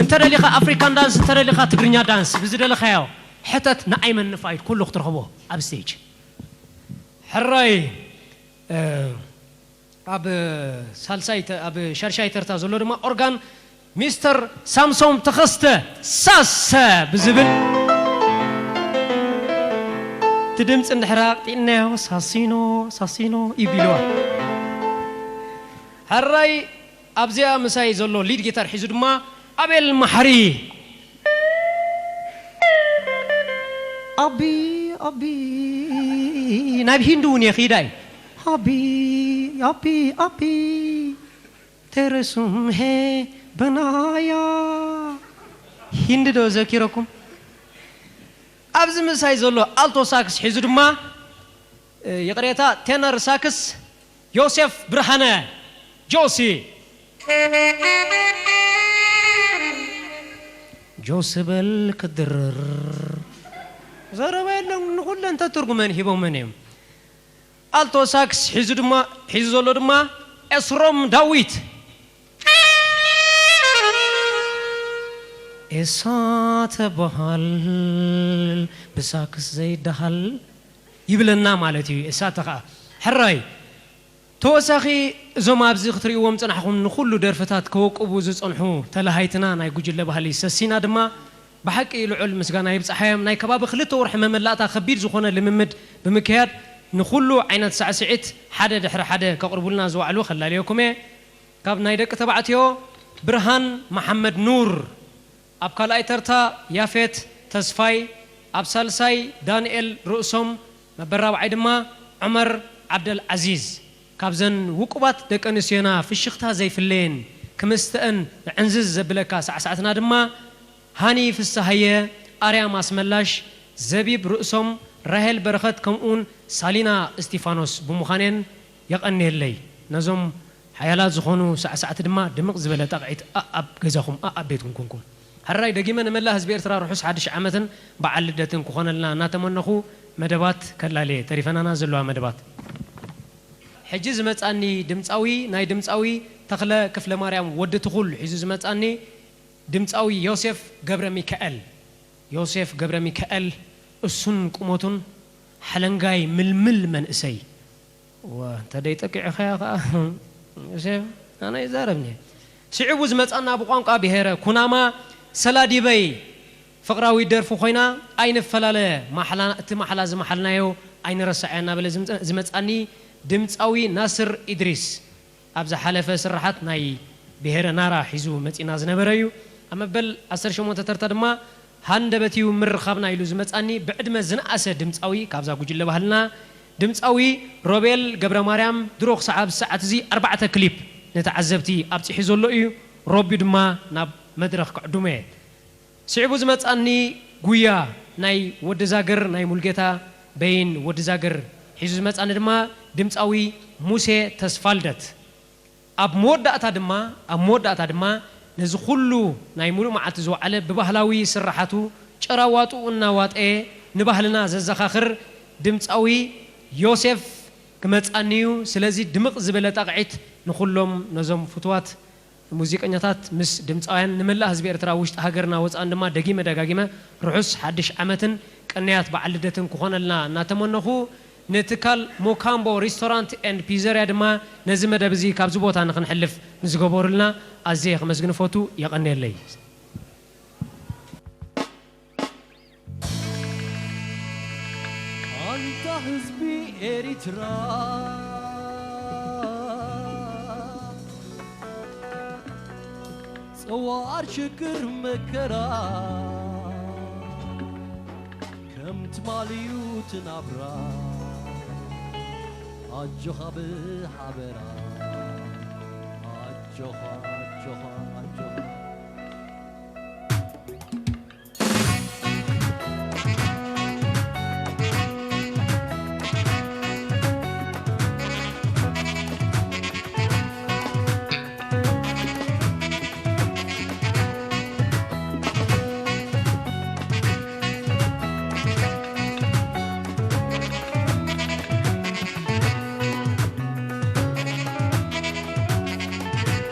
እንተ ደሊኻ ኣፍሪካን ዳንስ፣ እንተ ደሊኻ ትግርኛ ዳንስ፣ ብዝደለኻዮ ሕተት ንኣይመን ንፋይት ኩሉ ክትረኽቦ ኣብ ስቴጅ። ሕራይ፣ እ፣ ኣብ ሳልሳይ ተ-፣ ኣብ ሻድሻይ ተርታ ዘሎ ድማ ኦርጋን ሚስተር ሳምሶም ተኸስተ ሳሰ ብዝብል እቲ ድምፂ እንድሕር ኣቕጢዕናዮ ሳሲኖ፣ ሳሲኖ ይቢልዋ። ሕራይ ኣብዚኣ ምሳይ ዘሎ ሊድ ጊታር ሒዙ ድማ ኣቤል ማሕሪ። ኣቢ፣ ኣቢ፣ ናብ ሂንዲ እውን የኺዳ እዩ። ኣቢ፣ ኣቢ ኣቢ ተረሱም ሄ በናያ ሂንዲ ዶ ዘኪረኩም? ኣብዚ ምሳይ ዘሎ ኣልቶ ሳክስ ሒዙ ድማ፣ እ፣ ይቕሬታ፣ ቴነር ሳክስ ዮሴፍ ብርሃነ፣ ጆሲ። ጆሲ በል ክድርር። ዘረባ የለን፣ ንኹለን ተትርጉመን ሂቦመን እዮም። ኣልቶ ሳክስ ሒዙ ድማ፣ ሒዙ ዘሎ ድማ ኤስሮም ዳዊት። ኤሳ ተበሃል ብሳክስ ዘይደሃል ይብለና ማለት እዩ። ኤሳ ተኸኣ ሕራይ ተወሳኺ እዞም ኣብዚ ክትርእይዎም ጽናሕኹም ንኹሉ ደርፍታት ከወቅቡ ዝጸንሑ ተለሃይትና ናይ ጉጅለ ባህሊ ሰሲና ድማ ብሓቂ ልዑል ምስጋና ይብጻሓዮም። ናይ ከባቢ ክልተ ወርሒ መመላእታ ከቢድ ዝኾነ ልምምድ ብምክያድ ንኹሉ ዓይነት ሳዕስዒት ሓደ ድሕሪ ሓደ ከቕርቡልና ዝዋዕሉ ከላልየኩም እየ። ካብ ናይ ደቂ ተባዕትዮ ብርሃን መሓመድ ኑር፣ ኣብ ካልኣይ ተርታ ያፌት ተስፋይ፣ ኣብ ሳልሳይ ዳንኤል ርእሶም፣ መበል ራብዓይ ድማ ዑመር ዓብደል ዓዚዝ። ካብዘን ውቁባት ደቂ ኣንስትዮና ፍሽኽታ ዘይፍለየን ክምስተአን ዕንዝዝ ዘብለካ ሳዕሳዕትና ድማ ሃኒ ፍስሃየ፣ ኣርያም ኣስመላሽ፣ ዘቢብ ርእሶም፣ ራሄል በረኸት ከምኡውን ሳሊና እስቲፋኖስ ብምዃነን የቐንየለይ። ነዞም ሓያላት ዝኾኑ ሳዕሳዕቲ ድማ ድምቕ ዝበለ ጣቕዒት ኣኣብ ገዛኹም ኣኣብ ቤትኩም ኮንኩም። ሕራይ ደጊመ ንመላእ ህዝቢ ኤርትራ ርሑስ ሓድሽ ዓመትን በዓል ልደትን ክኾነልና እናተመነኹ መደባት ከላልየ ተሪፈናና ዘለዋ መደባት። ሕጂ ዝመጻኒ ድምጻዊ ናይ ድምጻዊ ተኽለ ክፍለ ማርያም ወዲ ትኹል ሒዙ ዝመጻኒ ድምጻዊ ዮሴፍ ገብረ ሚካኤል። ዮሴፍ ገብረ ሚካኤል እሱን ቁመቱን ሓለንጋይ ምልምል መንእሰይ። ወ፣ እንተ ደይጠቂዑኻያ ኸኣ፣ ዮሴፍ፣ ኣነ ይዛረብኒ። ስዒቡ ዝመጻና ብቋንቋ ብሄረ ኩናማ ሰላዲበይ ፍቕራዊት ደርፊ ኮይና፣ ኣይንፈላለ ማሕላ፣ እቲ ማሕላ ዝመሓልናዮ ኣይንረስዖ እናበለ ዝምጸ-፣ ዝመጻኒ ድምጻዊ ናስር ኢድሪስ፣ ኣብ ዝሓለፈ ስርሓት ናይ ብሄረ ናራ ሒዙ መጺና ዝነበረ እዩ። ኣብ መበል ዓሰርተ ሸሞንተ ተርታ ድማ ሃንደበት እዩ ምርኻብና ኢሉ ዝመጻኒ ብዕድመ ዝነኣሰ ድምጻዊ ካብዛ ጉጅለ ባህልና፣ ድምጻዊ ሮቤል ገብረማርያም፣ ድሮ ክሳዕ ኣብዚ ሰዓት እዚ ኣርባዕተ ክሊፕ ንተዓዘብቲ ኣብጺሑ ዘሎ እዩ። ሮቢ ድማ ናብ መድረኽ ክዕድሞ እየ። ስዒቡ ዝመጻኒ ጉያ ናይ ወዲ ዛግር፣ ናይ ሙልጌታ በይን ወዲ ዛግር ሒዙ ዝመጻኒ ድማ ድምጻዊ ሙሴ ተስፋልደት። ኣብ መወዳእታ ድማ፣ ኣብ መወዳእታ ድማ ነዚ ኩሉ ናይ ሙሉእ መዓልቲ ዝወዓለ ብባህላዊ ስርሓቱ ጭራ ዋጥኡ እናዋጠየ ንባህልና ዘዘኻኽር ድምጻዊ ዮሴፍ ክመጻኒ እዩ። ስለዚ ድምቕ ዝበለ ጣቕዒት ንኹሎም ነዞም ፍቱዋት ሙዚቀኛታት ምስ ድምጻውያን ንመላእ ህዝቢ ኤርትራ ውሽጢ ሃገርና ወጻእን ድማ ደጊመ ደጋጊመ ርሑስ ሓድሽ ዓመትን ቅንያት በዓል ልደትን ክኾነልና እናተመነኹ ንትካል ሞካምቦ ሪስቶራንት ኤንድ ፒዘርያ ድማ ነዚ መደብ እዚ ካብዚ ቦታ ንኽንሕልፍ ንዝገበሩልና ኣዝየ ከመስግን እፈቱ። የቐንየለይ። ኣንታ ህዝቢ ኤሪትራ፣ ጸዋር ሽግር መከራ ከም ትማልዩ ትናብራ። ኣጆኻ ብሓበራ፣ ኣጆኻ፣ ኣጆኻ፣ ኣጆኻ።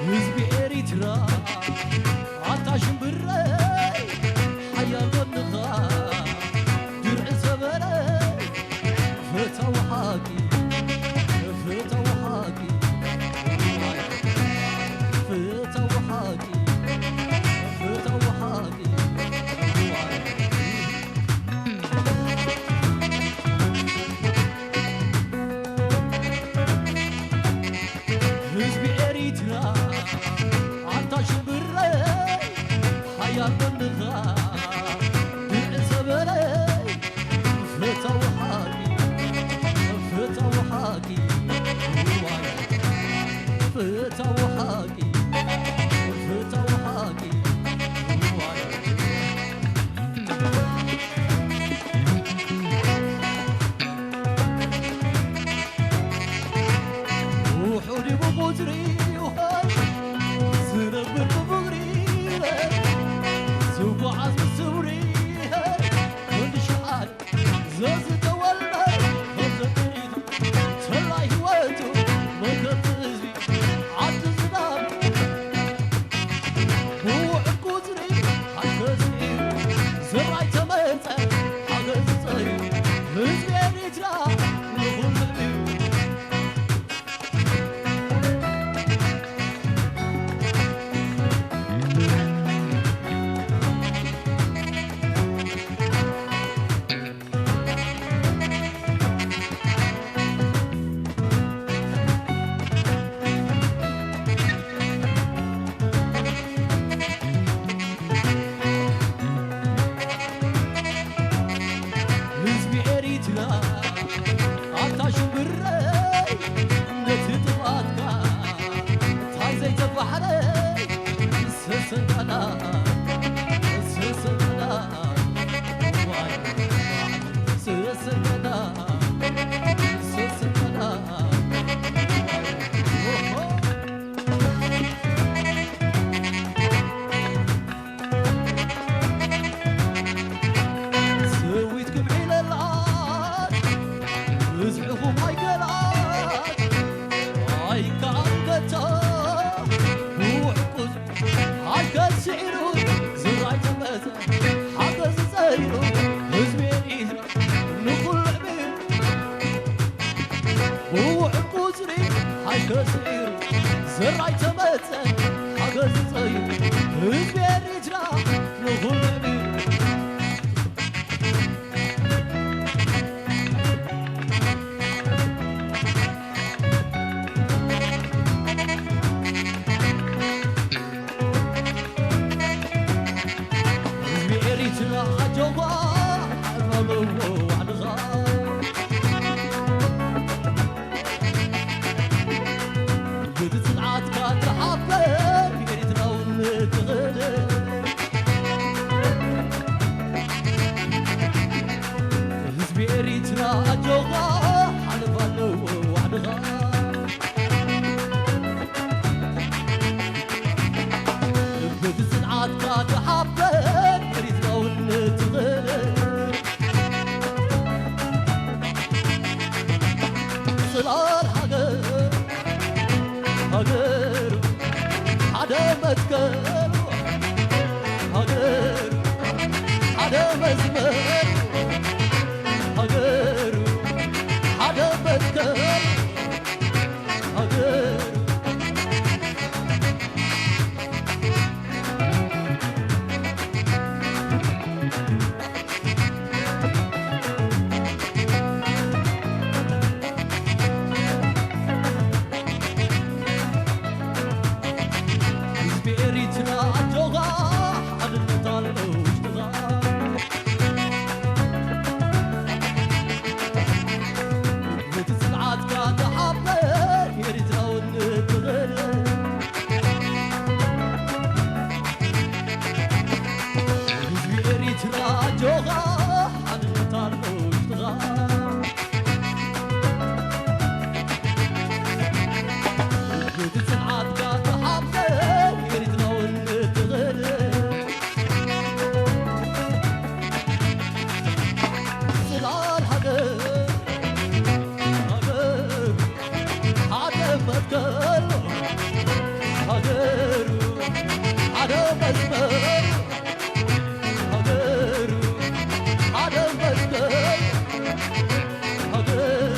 ህዝቢ ኤሪትራ ፍታው ሓቂ፣ ፍታው ሓቂ፣ ውሑድ ብቁጽሪ ይኾን ዝነብር ብፍቕሪ፣ ዝጓዓዝ ብስብሪ፣ ክንዲ ሸዓል ዘዝተወልደ ከም ዘጥሪቱ፣ ሰላይ ህይወቱ መከቲ ህዝቢ ዓዲ ዝናብ፣ ብውዕል ቁጽሪ ሓገዝ እዩ፣ ዝራይ ተመጸ ሓገዝ ጸዩ፣ ህዝቢ ኤሪትራ ንኹሉ እዩ። ህዝቢ ኤሪትራ ኣታ ሽምብረይ ነቲ ጥፍኣትካ እንታይ ዘይተባሕረ ሰሰንጋና ሰሰንጋና ዋይ ሰሰንጋና ሰሰንጋና ኦሆ ስዊት ክብዒ ለላት ብዝሕኹም ኣይከላት ኣይከኣልከቶ ብውሕቁስ ሓገዝ ስዒሩ ዝራይ ተመዘ ሓገዝ ጸይሩ ህዝቢ ኤሪትራ ንኹሉ ዕብዩ ብውሕድ ቁጽሪ ሓገዝ ስዒሩ ዝራይ ተመጸ ሓገዝ ጸይሩ ህዝቢ ኤሪትራ ንኹሉ ዕብዩ ህዝቢ ኤሪትራ ኣጆኻ ዓቕመ ዋዕድኻ ብቲ ጽንዓትካ ትሓበን ኤሪትራውነት ትኽእል ህዝቢ ኤሪትራ ኣጆኻ ሓለፋ ኣለዎ ዋዕድኻ ብቲ ጽንዓትካ ትሓበን ኤሪትራውነት ትኽእል ጽላል ሃገር ሃገር ሓደ መትከል ሃገር ሓደ መስመር ሃገር ሓደ መትከል ሃገር ህዝቢ ኤሪትራ ኣጆኻ ሓድነት ኣሎ ውሽጥኻ ነቲ ጽንዓትካ ተሓበ ኤሪትራውነት ትኽእል ህዝቢ ኤሪትራ ኣጆኻ ሓድነት ኣሎ ውሽጥኻ እቲ ጽንዓትካ ተሓፍተ ኤሪትራውነት ትኽእል ጽላል ሃገር ሃገር ሓደ መትከል ሃገር ሓደ መስመር ሃገር ሓደ መትከል ሃገር